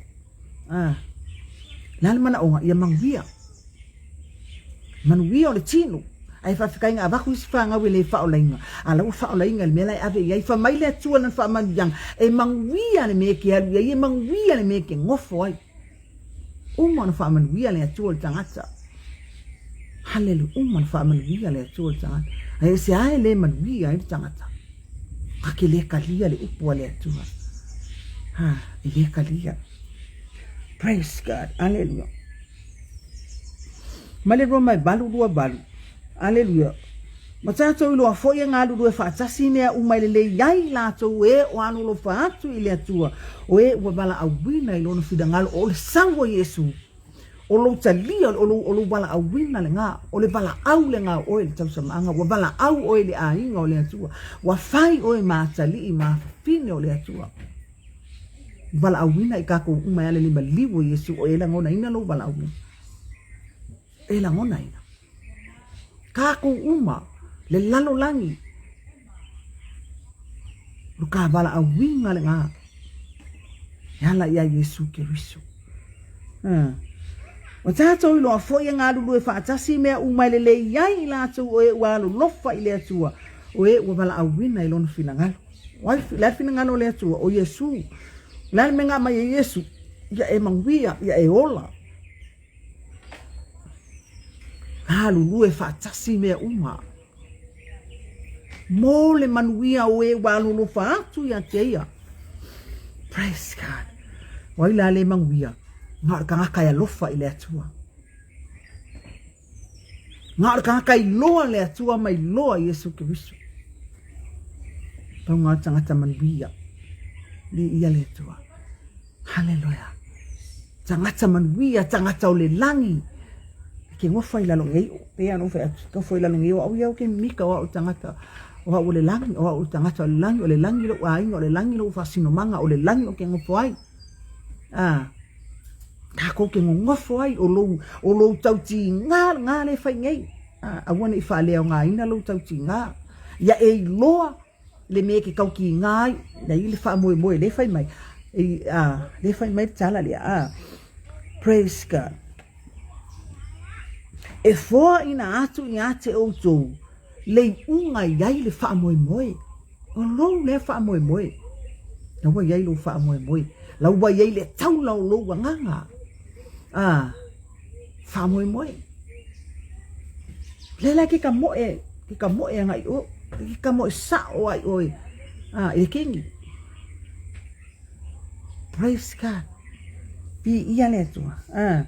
S1: Ah. Le a le manaoga? Ia manuia. Manuia o le tino. Ae faafetai na avatu isi fanau e le faaolaina. A la ua faaolaina i le mea la e ave i ai. Fai mai le Atua i lana faamanuiaga, e manuia le mea e te alu i ai, e manuia le mea e te nofo ai. Uma ona faamanuia le Atua i le tagata. Haleluia. Uma ona faamanuia le Atua i le tagata. Ae se a e le manuia ai le tagata? A ke le talia le upu a le Atua. Ha, e le talia. Praise God. Haleluia. Mai le Roma e 8:28. Aleluia. Ma tatou iloa foi e galulue faatasi i mea uma e lelei ai i latou e o alolofa atu i le Atua, o e ua valaauina i Lona finagalo, o le sau o Iesu. O lou talia, o lou, o lou valaauina lena, o le valaau lena o oe i le tausamaaga, ua valaau oe i le aiga o le Atua, ua fai oe ma atalii ma afafine o le Atua. Valaauina i tatou uma e ala i le maliu o Iesu, o e lagonaina lou valaauina. E lagonaina. Tatou uma, le lalolagi, o ka valaauina lena e ala iā Iesu Keriso. Ua tatou iloa foi e galulue faatasi i mea uma e lelei ai i latou o e ua alolofa i le Atua, o e ua valaauina i Lona finagalo. O ai, le a le finagalo o le Atua? O Iesu. O le a le mea na aumai e Iesu? Ia e manuia, ia e ola. Galulue faatasi mea uma. Mo le manuia o e ua alolofa atu ia te ia. Praise God. O ai la le manuia? Na o le tagata e alofa i le Atua. Na o le tagata iloa le Atua ma iloa Iesu Keriso. Pau o tagata manuia. Viia le Atua. Haleluia. Tagata manuia, tagata o le lagi. Ke nofo i lalo nei, pe ana fai atu, nofo i lalo nei o au ia o ke mika o au tagata o au o le lagi, o au tagata o le lagi, o le lagi lou aiga, o le lagi lou faasinomaga, o le lagi o ke nofo ai. Ah, Takou te nonofo ai o lou, o lou tautiga lena lea e fai nei. Aua ne i faaleaogaina lou tautiga. Ia e iloa le mea e te tautiga ai, leai le faamoemoe lea e fai mai, lea e fai mai le tala lea, a, praise God. E foaina atu ia te outou le iuga e i ai le faamoemoe. O lou lea faamoemoe. La ua i ai lou faamoemoe. La ua i ai le taula o lou agaga. A, faamoemoe. Lea la ke ka moe, ke ka moe agai o, ke ka moe sao ai oe. A, i le kini. Praise God. Viia le Atua. A.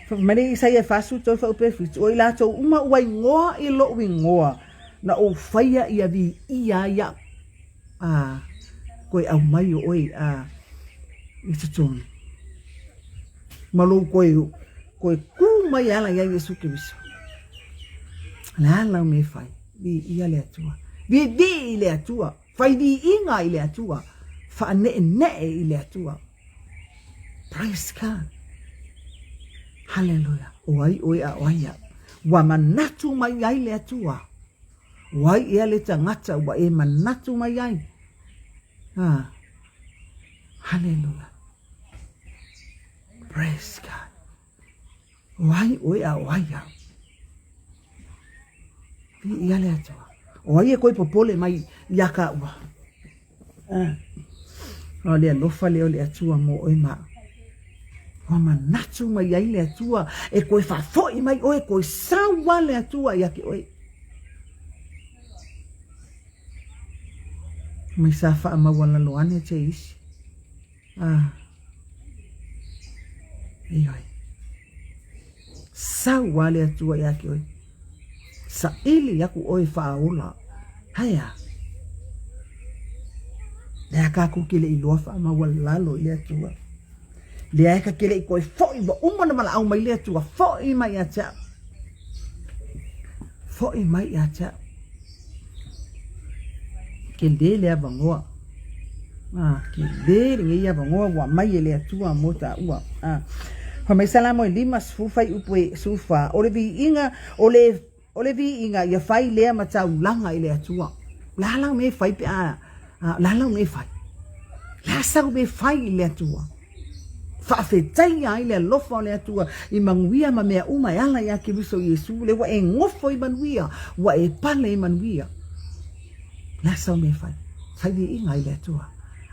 S1: Fai mai le Isaia 43 fuaiupu e 7, O i latou uma ua igoa i lou igoa, na ou faia ia viia ai au. A, koe aumai o oe a, i totonu. Ma lou koe, koe kū mai e ala ia Iesu Keriso. Le a lau me fai, viia le Atua. Viivii i le Atua, fai viiga i le Atua, whaaneenee i le Atua. Praise God. Hallelujah. O ai oe a o ai au. Ua manatu mai ai le Atua. O ai ea le tagata ua e manatu mai ai. Ah. Hallelujah. Praise God. O ai oe a o ai au. Viia le Atua. O ai e koe popole mai ia kāua. Ah. O le alofa lea o le Atua mo oe ma au. Ua manatu mai ai le Atua e koe faafoi mai oe, koe sau a le Atua ia te oe. Mai sa faamaualalo ane te isi. Ah. Ioe. Sau a le Atua ia te oe. Saili aku oe faaola. Aea. Lea kākou ke le i loa faamaualalo i le Atua. Lea e ka ke le i koe foʻi ua uma na valaau mai le Atua. Foʻi mai ia te au. Foʻi mai ia te au. Telē le avanoa. Ah, telē lenei avanoa ua aumai e le Atua mo tāua. Ah. Fai mai Salamo e 50 fuaiupu e 14, o le viiga, o le, o le viiga ia fai lea ma taulaga i le Atua. O le a lau mea e fai pe a, o le a lau mea e fai? O le a sau mea e fai i le Atua? Faafetaia ai le alofa o le Atua i manuia ma mea uma e ala iā Keriso Iesu, lea ua e nofo i manuia, ua e pale i manuia. Le a sau mea e fai? Fai viiga i le Atua.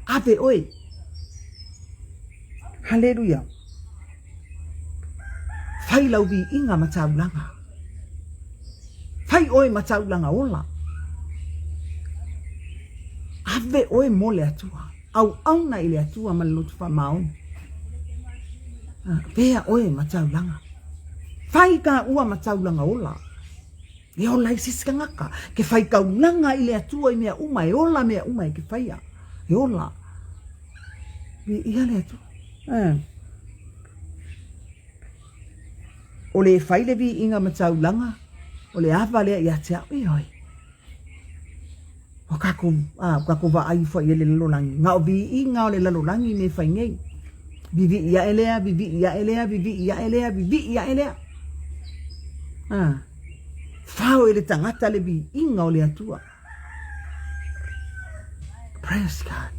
S1: Ave oe. Haleluia. Fai lau viiga ma taulaga. Fai oe ma taulaga ola. Ave oe mo le Atua. Auauna i le Atua ma le loto faamaoni. Avea oe ma taulaga. Fai kāua ma taulaga ola. E ola ai se isi tagata. Ke fai taulaga i le Atua i mea uma, e ola mea uma e ke faia. E ola. Viia le Atua. Eh. O le fai le viiga ma taulaga, o le ava lea ia te au. Ioe. O kākou, a, o kākou vaai ifo i ai le lalolagi. Na o viiga o le lalolagi me fai nei. Vivii aʻe lea, vivii aʻe lea, vivii aʻe lea, vivii aʻe lea. A, fao e le tagata le viiga o le Atua. Praise God.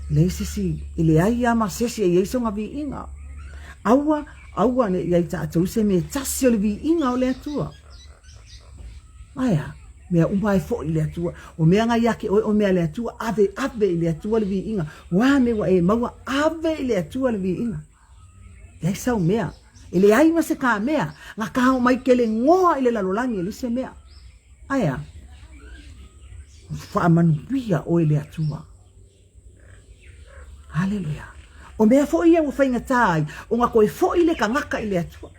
S1: Leai se isi, e leai lava ma se isi e i ai sona viiga. Aua, aua ne i ai tatou se mea tasi o le viiga o le Atua. Aea, mea uma e foʻi i le Atua. O mea nga ia te oe, o mea a le Atua, ave, ave i le Atua le viiga. Ua mea ua e maua, ave i le Atua le viiga. Leai sau mea. E leai ma se ka mea. Nga ka o mai ke le ngoa i le lalolagi e leai se mea. Aea, faamanuia oe le Atua. Haleluia. O mea foi ia ua faigata ai ona toe foi le tagata i le Atua.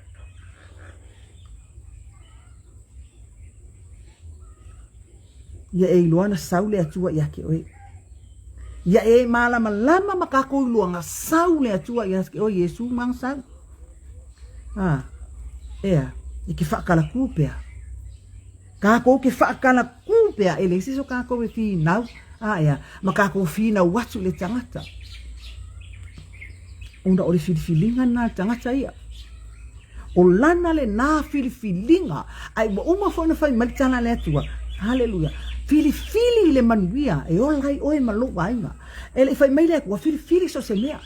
S1: Ia e iloa na sau le Atua ia te oe. Ia e malamalama ma tatou iloa na sau le Atua ia te oe, Iesu ma na sau. A, ea, e ke whaakalakū pea. Kākou ke whaakalakū pea, e leai se isi o kākou e finau, a ea, ma kākou finau atu i le tagata. Ona o le filifiliga lena a le tagata ia. O lana lena filifiliga, ae ua uma foi ona fai mai le tala a le Atua. Haleluia. Filifili i le manuia e ola ai oe ma lou aiga. E le i fai mai le Atua, filifili so o se mea.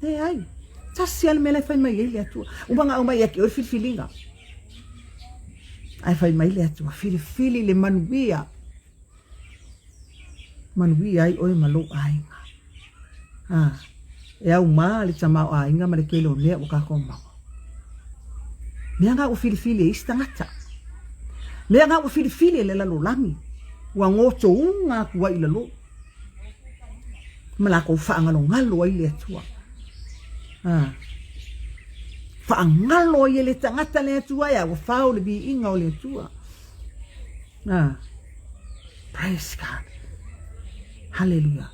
S1: Leai. Tasi lava le mea la e fai mai ai le Atua. Uma ona aumai ia te oe le filifiliga. Ae fai mai le Atua, filifili le manuia. Manuia ai oe ma lou aiga. A, e aumā le tamaoaiga ma le tele o mea ua tatou maua. Mea na ua filifili e isi tagata. Mea na ua filifili e le lalolagi. Ua gotouga atu ai i lalo. Ma lakou faagalogalo ai le Atua. A, faagalo ai e le tagata le Atua e a ua fao le viiga o le Atua. Ah, praise God. Hallelujah.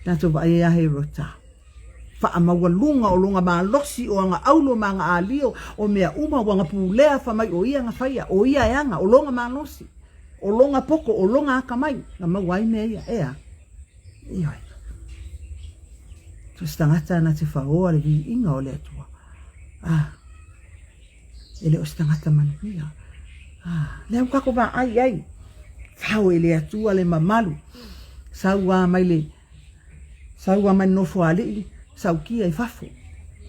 S1: Tatou vaai ai a Herota. Faamaualuga o lona malosi o aga aulo ma aga alio o mea uma ua aga pulea fa mai o ia na faia, o ia e aga, o lona malosi, o lona poto, o lona akamai, na maua ai mea ia. Ea. Ioe. So se tagata na te whaoa le viiga o le Atua. Ah. E le o se tagata manuia. Ah, lea ua tatou vaai ai. Fao e le Atua le mamalu. Sau a mai le sau a mai le nofoalii, saukia i fafo.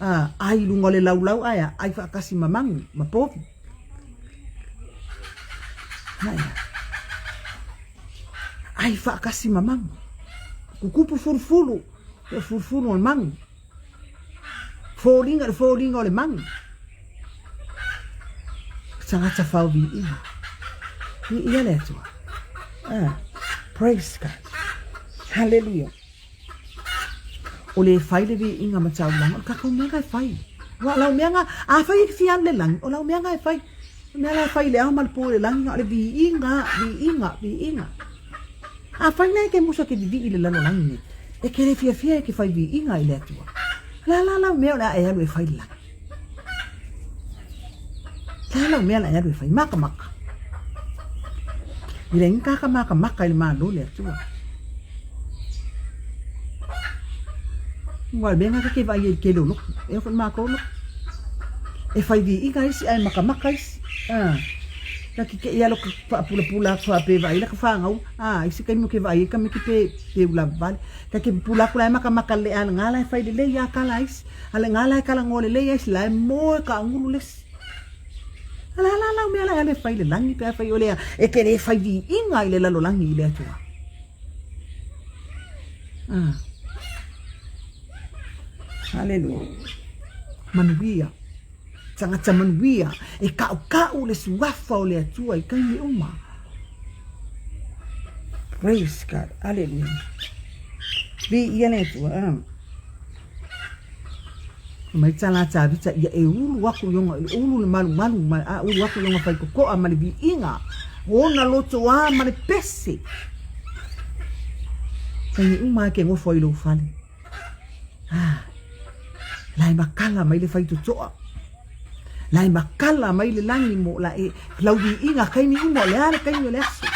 S1: Ah, ai i luga o le laulau ae a, ai faatasi ma magu, ma povi. Ae a. Ai faatasi ma magu. Kukupu fulufulu, le fulufulu o le magu. Foliga, le foliga o le manu. Tagata fao viiga. Viia le Atua. Ah, praise God. Hallelujah. O le fai le viiga ma taulaga, o le tatou mea e fai. Ua lau mea nga, a fai e fia alu le lagi, o lau mea nga e fai. O mea la e fai le ao ma le po le lagi, o le viiga, viiga, viiga. Afai la e te musu e te vivii i le lalolagi nei, e te le fiafia e te fai viiga i le Atua, o le a la lau mea o le a e alu e fai i le lagi? O le a lau mea o le a e alu e fai? Makamaka. I leai ni kāka makamaka i le Malo o le Atua. Ua o le mea lena ta te vaai ai i le tele o lotu. E oo foi i le matou lotu. E fai viiga isi ae makamaka isi. Ah. Ka kikeʻi alo ka faapulapula aku faapea vaai la ka fanau a i se taimi o ke vaai ai ka miki pe pe ulavale ka ke pupula aku la e makamaka le a nga la e fai lelei a kala isi a le nga la e kala ngo lelei a isi la e moe ka angulu le isi a la la la mea la e fai le lagi pe a fai o le e ke le fai viiga i le lalolagi i le Atua ah Hallelujah manuia Tagata manuia, e kaʻukaʻu le suafa o le Atua i taimi uma. Praise God. Hallelujah. Viia le Atua. Ah. Mai tala Tavita ia e ulu aku i ona, ulu le malumalu, ma, a, ulu aku i ona faitotoa ma le viiga, ona loto a ma le pese. Taimi uma e ke nofo ai lou fale. Ah, la e makala mai le faitotoa. La e makala mai le lagi mo la e lau viiga taimi uma o le a le taimi o le aso.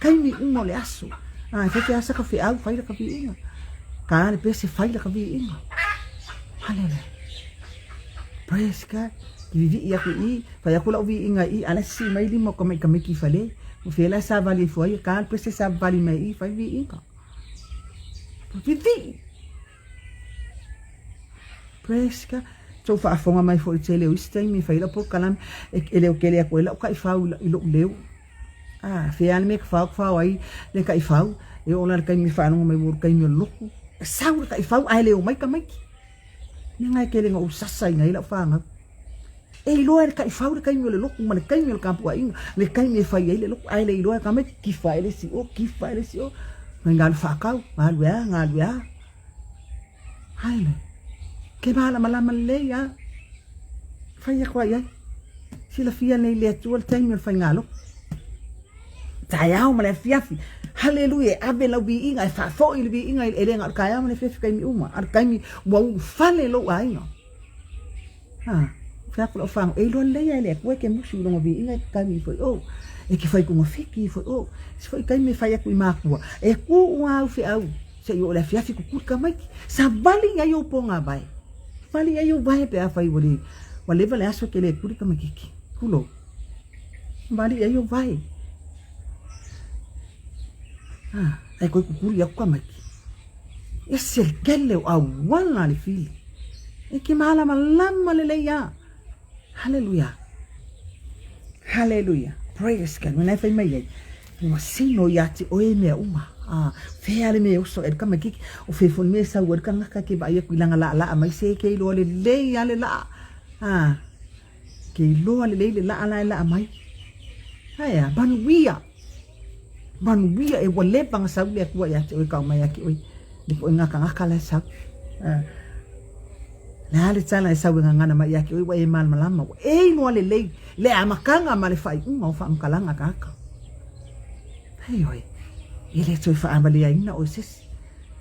S1: Taimi uma o le aso. Ah, e fai te asa ka feau, fai la ka viiga. Ka le pese fai la ka viiga. Haleluia. Praise God. Ki vivii aku i, fai aku lau viiga i, ala sisi mai lima o ka mai ka miki fale. O fela sa vali e fuai, ka le pese sa vali mai i, fai viiga. Vivii. Praise God. Tou faafofoga mai foi i le tele o isi taimi e fai ai lau polokalame, e leo tele atu ai lau taifau i lou leo. A, fea lava le mea e tafao tafao ai le taifau, e oo la i le taimi e faalogo mai ua o le taimi o le lotu, e sau le taifau ae le omai tamaiti. Mea na e tele na ou sasaina ai lau fanau. E iloa e le taifau le taimi o le lotu ma le taimi o le tapuaiga, le taimi e fai ai le lotu, ae le iloa e tamaiti, kifa e le isi o, kifa e le isi o. Mai galu faakau, galu e a, galu e a. Haele. Ke malamalama lelei a. Fai aku ai ai. Silafia nei le Atua le taimi o le faigalotu. Taeao ma le afiafi. Haleluia, e ave lau viiga, e faafoi le viiga e le na o le taeao ma le afiafi taimi uma, a o le taimi ua ulufale lou aiga. Ha, fai atu lau fagu, e iloa lelei lava e le Atua e te musu i lona viiga e te taimi ifo i o, e te fai togafiti ifo i o. Isi foi taimi e fai atu i matua, e tuu lava au feau seia oo i le afiafi tutuli tamaiti. Savali i ai ou pogāvae. Vali i ai ou vae pe afai ua le, ua leva le aso e te le tuli tamaititi. Tulou. Vali i ai ou vae. Ha, ae toe tutuli atu tamaiti. Ese le tele o auala a le fili. E te malamalama lelei lava. Haleluia. Haleluia. Praise God. Mena e fai mai ai. Ua sino ia te oe mea uma. Ah, fea le mea oso e le tamaititi. O fea foi le mea e sau ai le tagata ke vaai atu i lana laalaa mai se ke iloa lelei lava le laa. Ah, ke iloa lelei le laa la e laa mai. Ae a, manuia. Manuia e ua leva ona sau le Atua ia te oe kau mai ia te oe le poʻe gakagaka la e sau. Le a le tala e sau e gagana mai ia te oe ua e malamalama ua e iloa lelei le amataga ma le faaiuga o faamatalaga a tagata. Ioe, e le toe faaavaleaina oe se isi.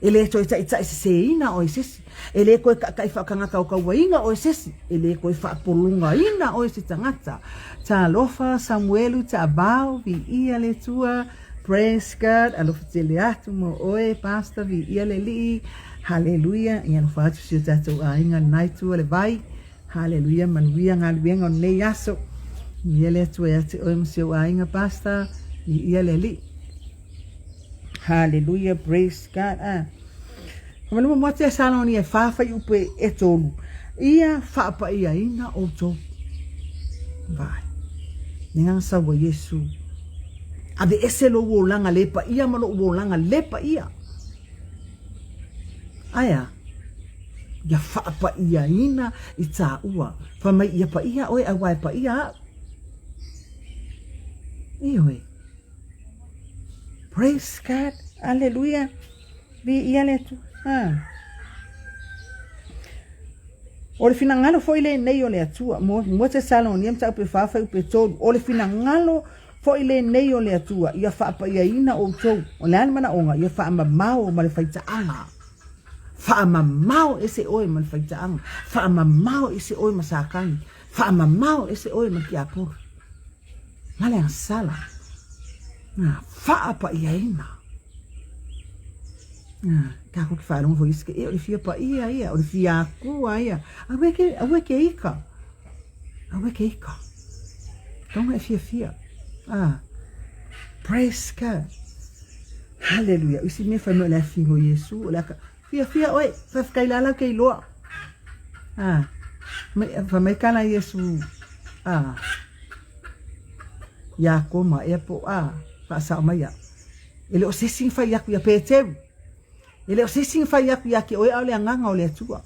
S1: E le toe taitaiseseina oe e se isi. E le toe taʻataʻi faatagataotauaina oe e se isi. E le toe faapologaina oe e se tagata. Talofa Samuelu Taavao, viia le Atua. Praise God, alofa tele atu mo oe, Pastor, viia le Alii. Haleluia, ia alofa atu si o tatou aiga lena itu o le vai. Haleluia, manuia galuega o lenei aso. Viia le Atua ia te oe ma si ou aiga, Pastor, viia le Alii. Hallelujah, praise God. Ah. Ka mo te Salonia e wha whai upe e tolu. Ia whaapaiaina outou. Vai. Ne nganga saua Yesu. Ave ese lou olaga le paia ma lou olaga le paia. Aia. Ia faapaiaina i tāua. Fai mai ia paia oe aua e paia au. Ioe. Praise God. Aleluia. Viia le Atua. Ha. O le finagalo foi lenei o le Atua, mo Tesalonia mataupu e 4 fuaiupu e 3, o le finagalo foi lenei o le Atua, ia faapaiaina outou, o le a le manaoga, ia faamamao ma le faitaaga. Faamamao ese oe ma le faitaaga, faamamao ese oe ma Satani, faamamao ese oe ma le tiapolo. Ma le agasala, na faapaiaina. Na, tatou te faalogo foi isi ke, e o le fia paia ia, o le fia akua ia. Aua ke, aua ke ika. Aua ke ika. Tonga e fiafia. Ah. Praise God. Hallelujah. Isi mea fai mai o le afiga o Iesu, o le aka, fiafia oe, faafetai la lau ke iloa. Ah. Mai, fai mai kala Iesu. Ah. Ia koma, ea po, ah, faasao mai ia. E le o se isi na fai atu ia Peteru. E le o se isi na fai atu ia te oe a o le agaga o le Atua.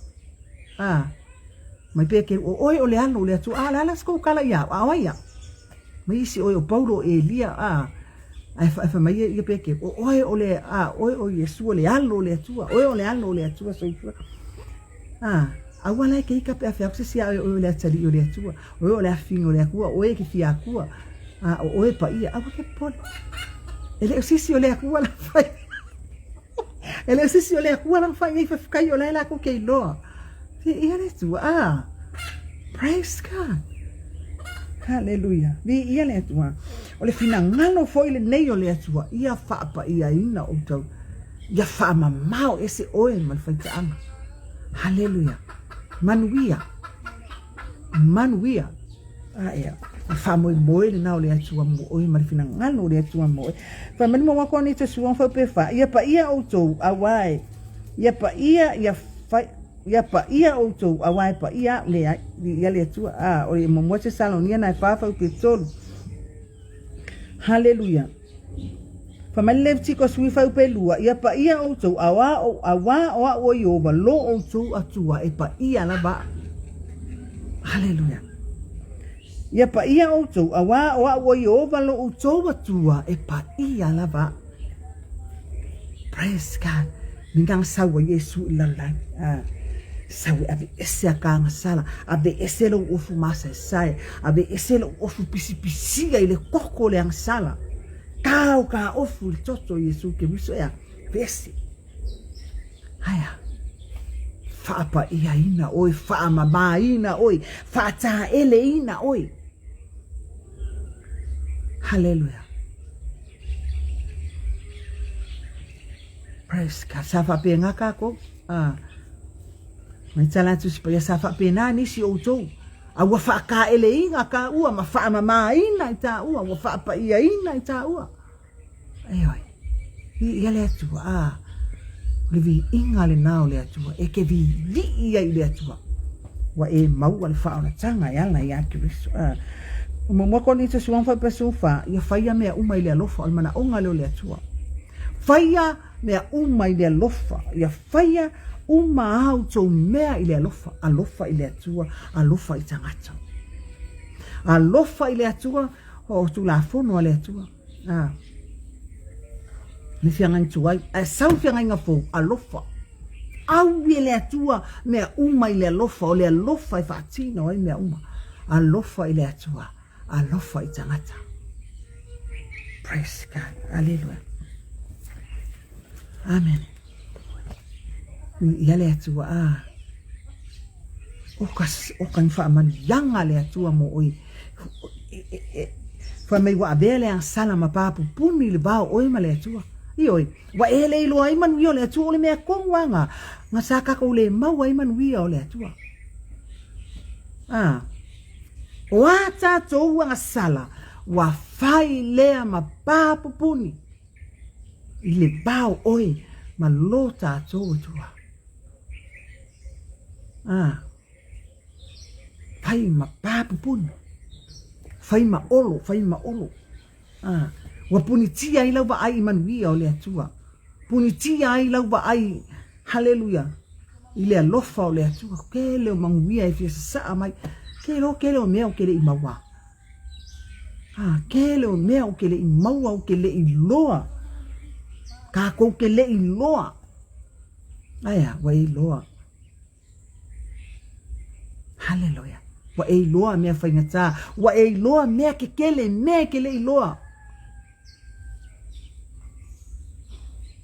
S1: A, mai Peteru, o oe o le alo o le Atua. A, o le a la se kou kala ia au? A o ai au? Mai isi oe o Paulo o Elia, a, ae fai mai ia Peteru, o oe o le, a, oe o Iesu o le alo o le Atua. Oe o le alo o le Atua soifua. A, aua la e ke ika pe a fai atu se isi ia oe, oe o le atalii o le Atua. Oe o le afiga o le Atua, oe e ke fia Atua, a o oe paia, aua ke popole. E le o se isi o le Atua la fai. E le o se isi o le Atua la fai ai faafetai o la e latou ke iloa. Viia le Atua. Ah, praise God. Hallelujah. Viia le Atua. O le finagalo foi lenei o le Atua, ia faapaiaina outou. Ia faamamao ese oe ma le faitaaga. Hallelujah. Manuia. Manuia. A ea, le faamoemoe lena o le Atua mo oe ma le finagalo o le Atua mo oe. Fai mai le mau atu nei Josua fai pe fa, ia paia outou auā e, ia paia, ia fai, ia paia outou auā e paia au, leai, ia le Atua, a, o le muamua Tesalonia na e fa fai pe tolu. Haleluia. Fai mai le Levitiko sui fuaiupu e lua, Ia paia outou, auā o, auā o a'u o Ieova, lo outou Atua, e paia lava a'u. Haleluia. Ia paia outou, auā o a'u o Ieova, lo outou Atua, e paia lava a'u. Praise God. Mingang sau a Iesu i lalolagi. Ah. Sau e aveese a ta agasala, aveese lou ofu masaesae, aveese lou ofu pisipisia i le koko o le agasala. Tao ka ofu i le toto o Iesu Keriso ea, aveese. Aea, faapaiaina oe, faamamaina oe, faataeleina oe. Haleluia. Praise God. Sa faapena kākou. Ah. Mai tala atu si paia sa faapena nisi o outou. A ua faataeleina tāua ma faamamaina i tāua, ua faapaiaina i tāua. Ioe. Viia le Atua. A, o le viiga lena o le Atua. E ke viivii ai i le Atua. Ua e maua le faaolataga e ala iā Keriso. A, o muamua Korinito 10 fuaiupu 14, ia faia mea uma i le alofa, o le manaoga lea o le Atua. Faia mea uma i le alofa. Ia faia uma a outou mea i le alofa. Alofa i le Atua, alofa i tagata. Alofa i le Atua, o Tulafono a le Atua. A. Le feagaiga tuai, ae sau le feagaiga fou, alofa. Au e le Atua mea uma i le alofa, o le alofa e faatino ai mea uma. Alofa i le Atua, alofa i tagata. Praise God. Aleluia. Amen. Ia le Atua, a. O ka, o ka faamanuiaga a le Atua mo oe. Fai mai ua avea le agasala ma papupuni i le va o oe ma le Atua. Ioe, ua e le iloa ai manuia o le Atua, o le mea tonu lava na, na sa tatou le maua ai manuia o le Atua. A, o a tatou agasala, ua fai lea ma papupuni i le va o oe ma lo tatou Atua. A, fai ma papupuni, fai ma olo, fai ma olo. A, ua punitia ai lau vaai i manuia o le Atua. Punitia ai lau vaai, haleluia, i le alofa o le Atua. Kele o manuia e fia sasaa mai. Ke iloa kele o mea ou te le i maua. A, kele o mea ou te le i maua, ou te le i loa. Kākou te le i loa. Aea, ua e iloa. Haleluia. Ua e iloa mea faigata. Ua e iloa mea kekele, mea e ke le iloa.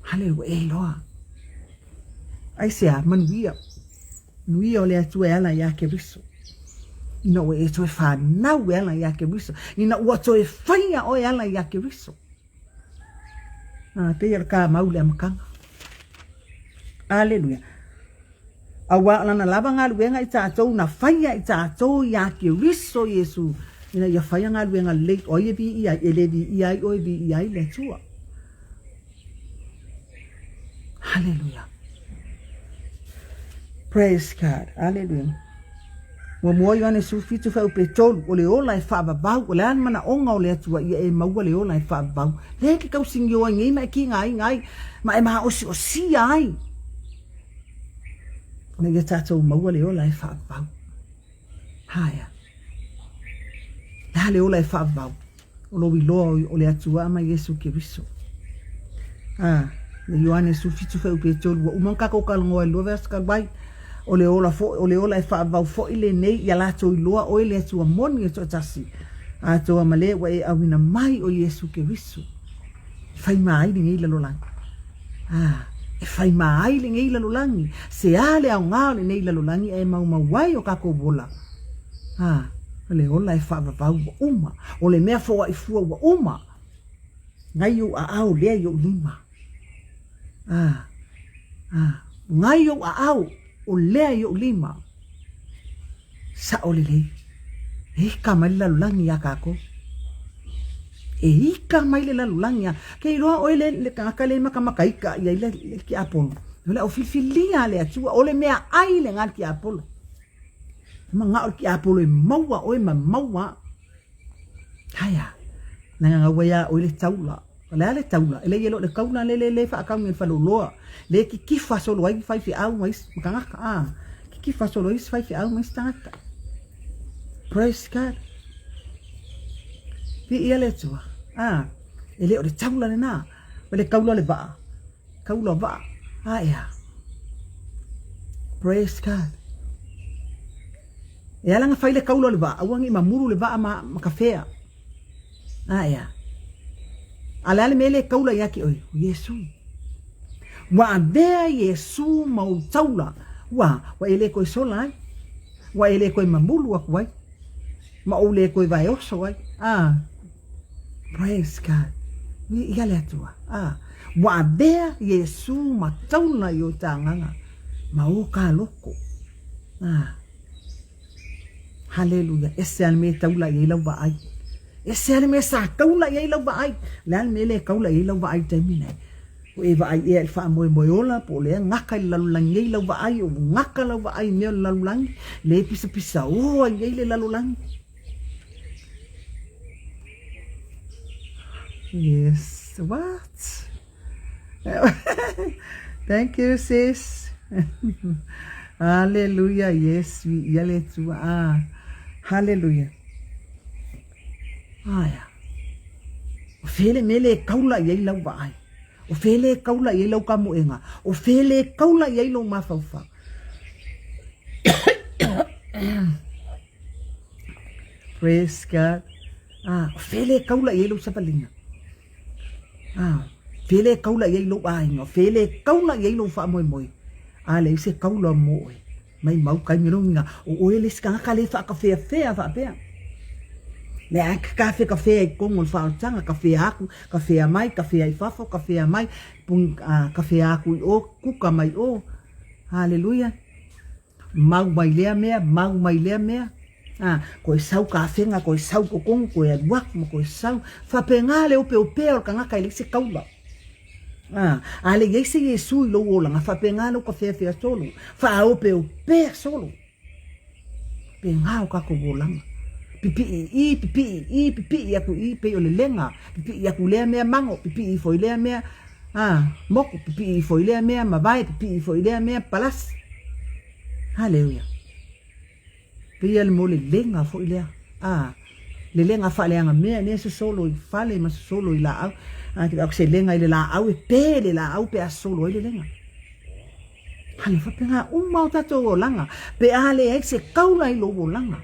S1: Haleluia, ua e iloa. Aisea, manuia. Manuia o le Atua e ala iā Keriso. Ina ua e toe whanau e ala iā Keriso. Ina ua toe whaia oe e ala iā Keriso. A, pei o le kāmau i le amataga. Aleluia. Auā o lana lava galuega i tatou na faia i tatou iā Keriso Iesu, ina ia faia galuega lelei, o ai e viia ai? E le viia ai oe, e viia ai le Atua. Haleluia. Praise God. Haleluia. Muamua Ioane 17 fuaiupu 3, o le ola e faavavau, o le a le manaoga o le Atua ia e maua le ola e faavavau. Lea e te tausigio ai nei ma e kigaina ai, ma e maosiosia ai, ina ia tatou maua le ola e faavavau. Haea. Le a le ola e faavavau? O lou iloa o le Atua ma Iesu Keriso. A, le Ioane 17 fuaiupu 3, ua uma ona tatou talanoa i le lua vaiaso talu ai, o le ola foi, o le ola e faavavau foi lenei ia latou iloa oe le Atua moni e toatasi, atoa ma le ua e auina mai o Iesu Keriso. E fai ma ai lenei lalolagi. A, e fai ma ai lenei lalolagi. Se a le aoga o lenei lalolagi ae maumau ai o tatou ola. A, o le ola e faavavau ua uma. O le mea foai fua ua uma. Ngai ou aao lea i ou lima. A, a, ngai ou aao o lea i ou lima. Sao lelei. E ika mai le lalolagi iā kākou. E ika mai le lalolagi iā. Ke iloa oe le, le tagata le makamaka ika i ai le, le tiapolo. O le au filifilia a le Atua, o le mea ai le ngā le tiapolo. Manao le tiapolo e maua oe ma maua. Aia, leaga gaua iā oe le taula. O le a le taula? E leai e le o le taula le le le faatauina i le faleoloa, le kikifa solo ai faifeau ma isi ma tagata, a, kikifa solo ai isi faifeau ma isi tagata. Praise God. Viia le Atua. A, e le o le taula lena, o le taula o le vaa. Taula vaa. A ea. Praise God. E ala ona fai le kaula o le vaa, aua ne i mamulu le vaa ma, ma kafea. A ea. A le a le mea le kaula ia te oe? O Iesu. Ua avea Iesu ma ou taula. Ua, ua e le toe sola ai. Ua e le toe mamulu atu ai. Ma ou le toe vaeoso ai. A. Praise God. Viia le Atua. A. Ua avea Iesu ma taula i o ta agaga ma o ka loko. A. Haleluia. Ese lava le mea e taula i ai lau vaai. Ese lava le mea sa taula i ai lau vaai. O le a le mea lea e taula i ai lau vaai i le taimi lenei? Ua e vaai ea i le faamoemoe ola po o lea gata i le lalolagi nei lau vaai, ua gata lau vaai i mea o le lalolagi, lea e pisapisaoa i ai le lalolagi? Yes, what? Thank you, sis. Hallelujah, yes, viia le Atua. Ah, hallelujah. Aia. O fea le mea le kaula i ai lau vaai? O fea le kaula i ai lau kamoega? O fea le kaula i ai lou mafaufau? Praise God. Ah, o fea le kaula i ai lou savaliga? Ah, fea le kaula i ai lou aiga? Fea le kaula i ai lou faamoemoe? A leai se kaula mo oe. Maimau taimi lou uiga, o oe le isi tagata le faakafeafea faapea. Le a kafekafea i totonu o le faaolataga, kafea atu, kafea mai, kafea i fafo, kafea mai, puni, kafea atu i o, kuka mai o. Haleluia. Mau mai lea mea, mau mai lea mea. A, koe sau kafega, koe sau i totonu, koe alu atu ma koe sau. Faapena le opeopea o le tagata e leai se taula. A, a le i ai se Iesu i lou olaga, faapena lou kafeafea solo, faaopeopea solo. Faapena o tatou olaga. Pipii i i, pipii i i, pipii atu i i, pei o le lega, pipii atu i lea mea mago, pipii ifo i lea mea, a, moku, pipii ifo i lea mea mavae, pipii ifo i lea mea palasi. Haleluia. Pei a le mo le lega foi lea. A, le lega faaleaga mea lea sosolo i fale ma sosolo i laau. A, te se lega i le laau e pe le laau pe a sosolo ai le lega. Hale faapena uma o tatou olaga. Pe a leai se kaula i lou olaga.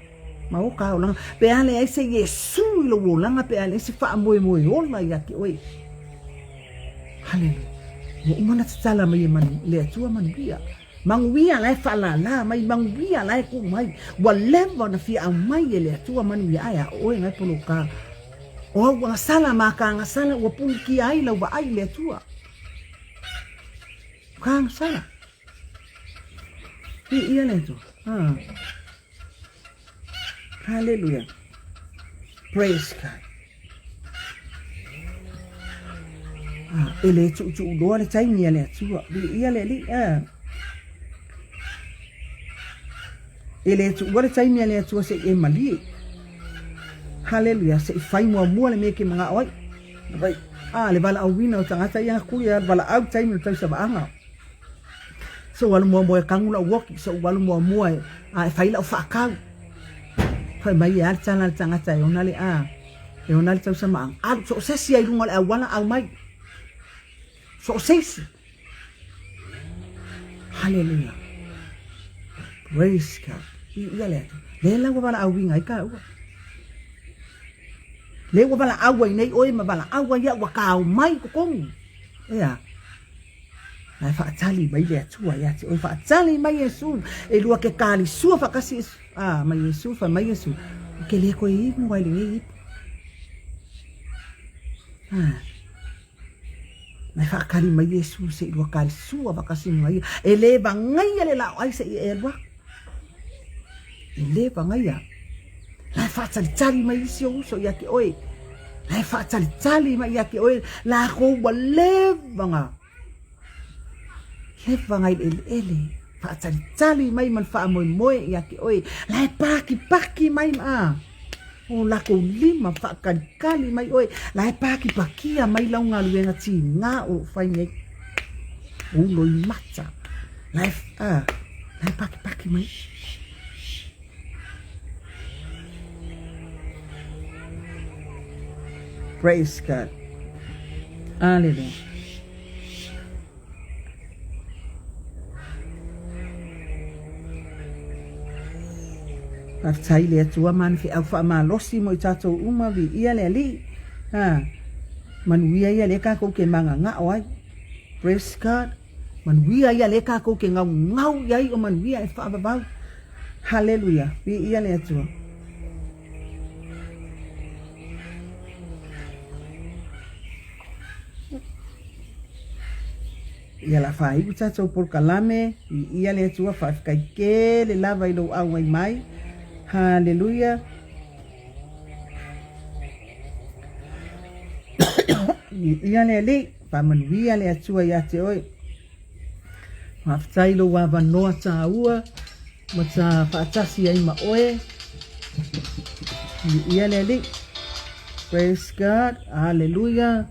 S1: Ma o ka olaga. Pe a leai se Iesu i lou olaga. Pe a leai se faamoemoe ola ia te oe. Haleluia. Ua uma ona tatala mai e manu, le Atua manuia. Manuia la e faalala mai, manuia la e tuu mai. Ua leva ona fia aumai e le Atua manuia ae a o oe na e poloka. O au agasala ma ka agasala ua punikia ai lau vaai i le Atua. Ka agasala. Viia le Atua. Ah. Hallelujah. Praise God. Ah, e le tuutuu loa le taimi a le Atua. Viia le Alii. Ah. E le tuua le taimi a le Atua seʻi e malie. Haleluia, seʻi fai muamua le mea e te manao ai. Vai, ah, le valaauina o tagata ia atu ia valaau taimi o le tausavaaga. Se ou alu muamua e kanu lau oki, se ou alu muamua e, ah, e fai lau faakau. Fai mai e a le tala a le tagata e ona le, ah, e ona le tausamaaga. Alu, so o se isi ai luga o le auala, au mai. So o se isi. Haleluia. Praise God. Viia le Atua. Lea la ua valaauina ai kāua. Lea ua valaau ai nei oe ma valaau ai au ua kao mai i totonu. Ea. La e faatali mai le Atua ia te oe. Faatali mai Iesu. E lua ke kalisua faatasi Iesu. Ah, ma Iesu, fai mai Iesu. Ou te le toe inu ai lenei ipu. Ah. Mai faatali mai Iesu seʻi lua kalisua faatasi ma ia. E le vagaia le laoai seʻi e alu aku. E le vagaia. La e faatalitali mai isi ou uso ia te oe. La e faatalitali mai ia te oe lakou ua leva na leva na i le eleele. Faatalitali mai ma le faamoemoe ia te oe. La e pakipaki mai ma. O lakou lima faakalikali mai oe, la e pakipakia mai lau galuega tiga o loo fai nei. Ou loimata, la e, ah, la e pakipaki mai. Praise God. Hallelujah. Faafetai i le Atua ma ana feau faamalosi mo i tatou uma, viia le Alii. Ha, manuia ia lea tatou te magagao ai. Praise God. Manuia ia lea tatou te gaugau i ai o manuia e faavavau. Haleluia, viia le Atua. Ia la faaiu tatou polokalame, viia le Atua, faafetai tele lava i lou auai mai. Haleluia. Viia le Alii, faamanuia le Atua ia te oe. Faafetai i lou avanoa taua ma ta faatasi ai ma oe. Viia le Alii. Praise God. Hallelujah.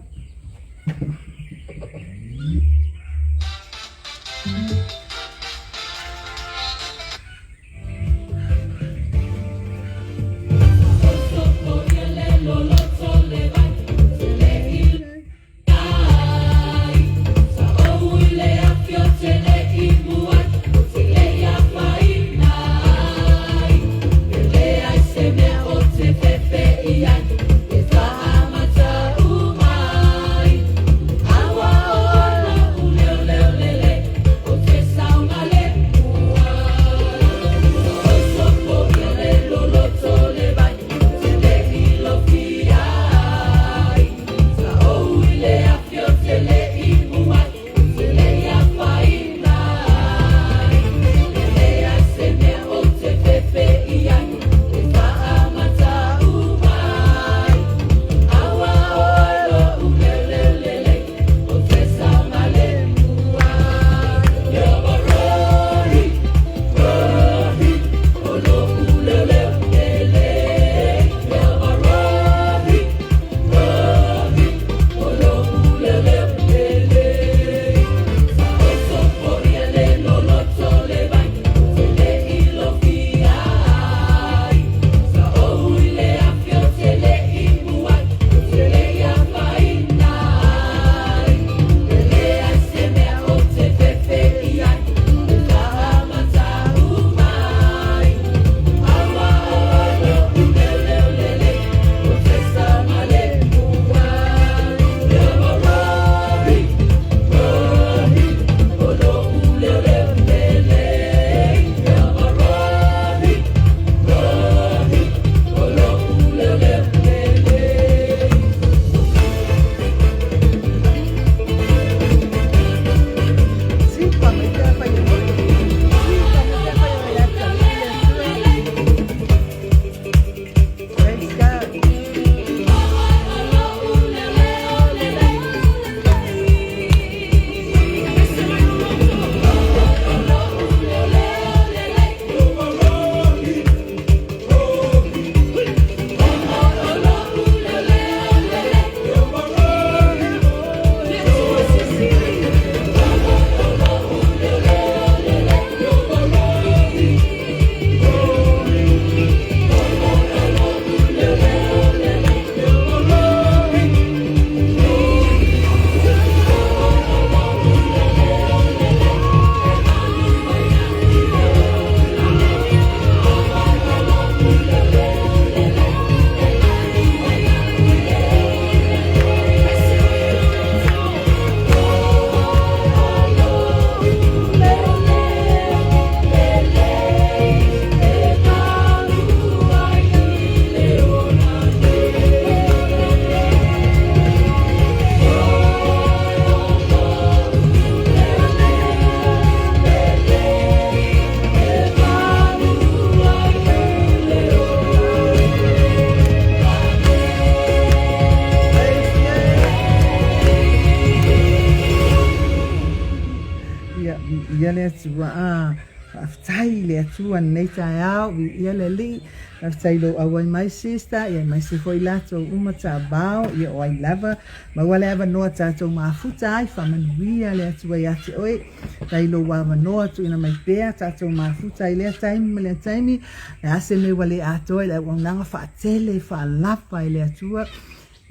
S1: Ia, viia le Atua. Ah, faafetai i le Atua lenei taeao, viia le Alii. Faafetai i lou auai mai sister, ia aemaise foi latou uma taavao, ia o ai lava. Maua le avanoa tatou mafuta ai, faamanuia le Atua ia te oe. Faafetai i lou avanoa tuuina mai pea tatou mafuta ai lea taimi ma lea taimi. Le a se mea ua le atoa i le auaunaga faatele faalava e le Atua.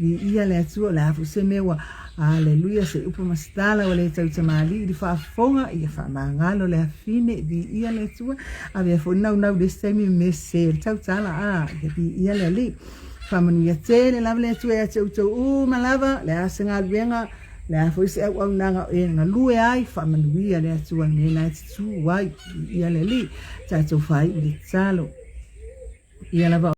S1: Viia le Atua, o le a foi se mea ua Aleluia, se upu ma se tala ua le tautamalii i le faafofoga, ia faamagalo le afine, viia le Atua. Avea foi le naunau i le isi taimi me se le tautala, a, ia viia le Alii. Faamanuia tele lava le Atua ia te outou uma lava, le a se galuega, le a foi se auaunaga o e galue ai, faamanuia le Atua i le mea lena e te tu ai, viia le Alii. Tatou faaiu i le tatalo. Ia lava.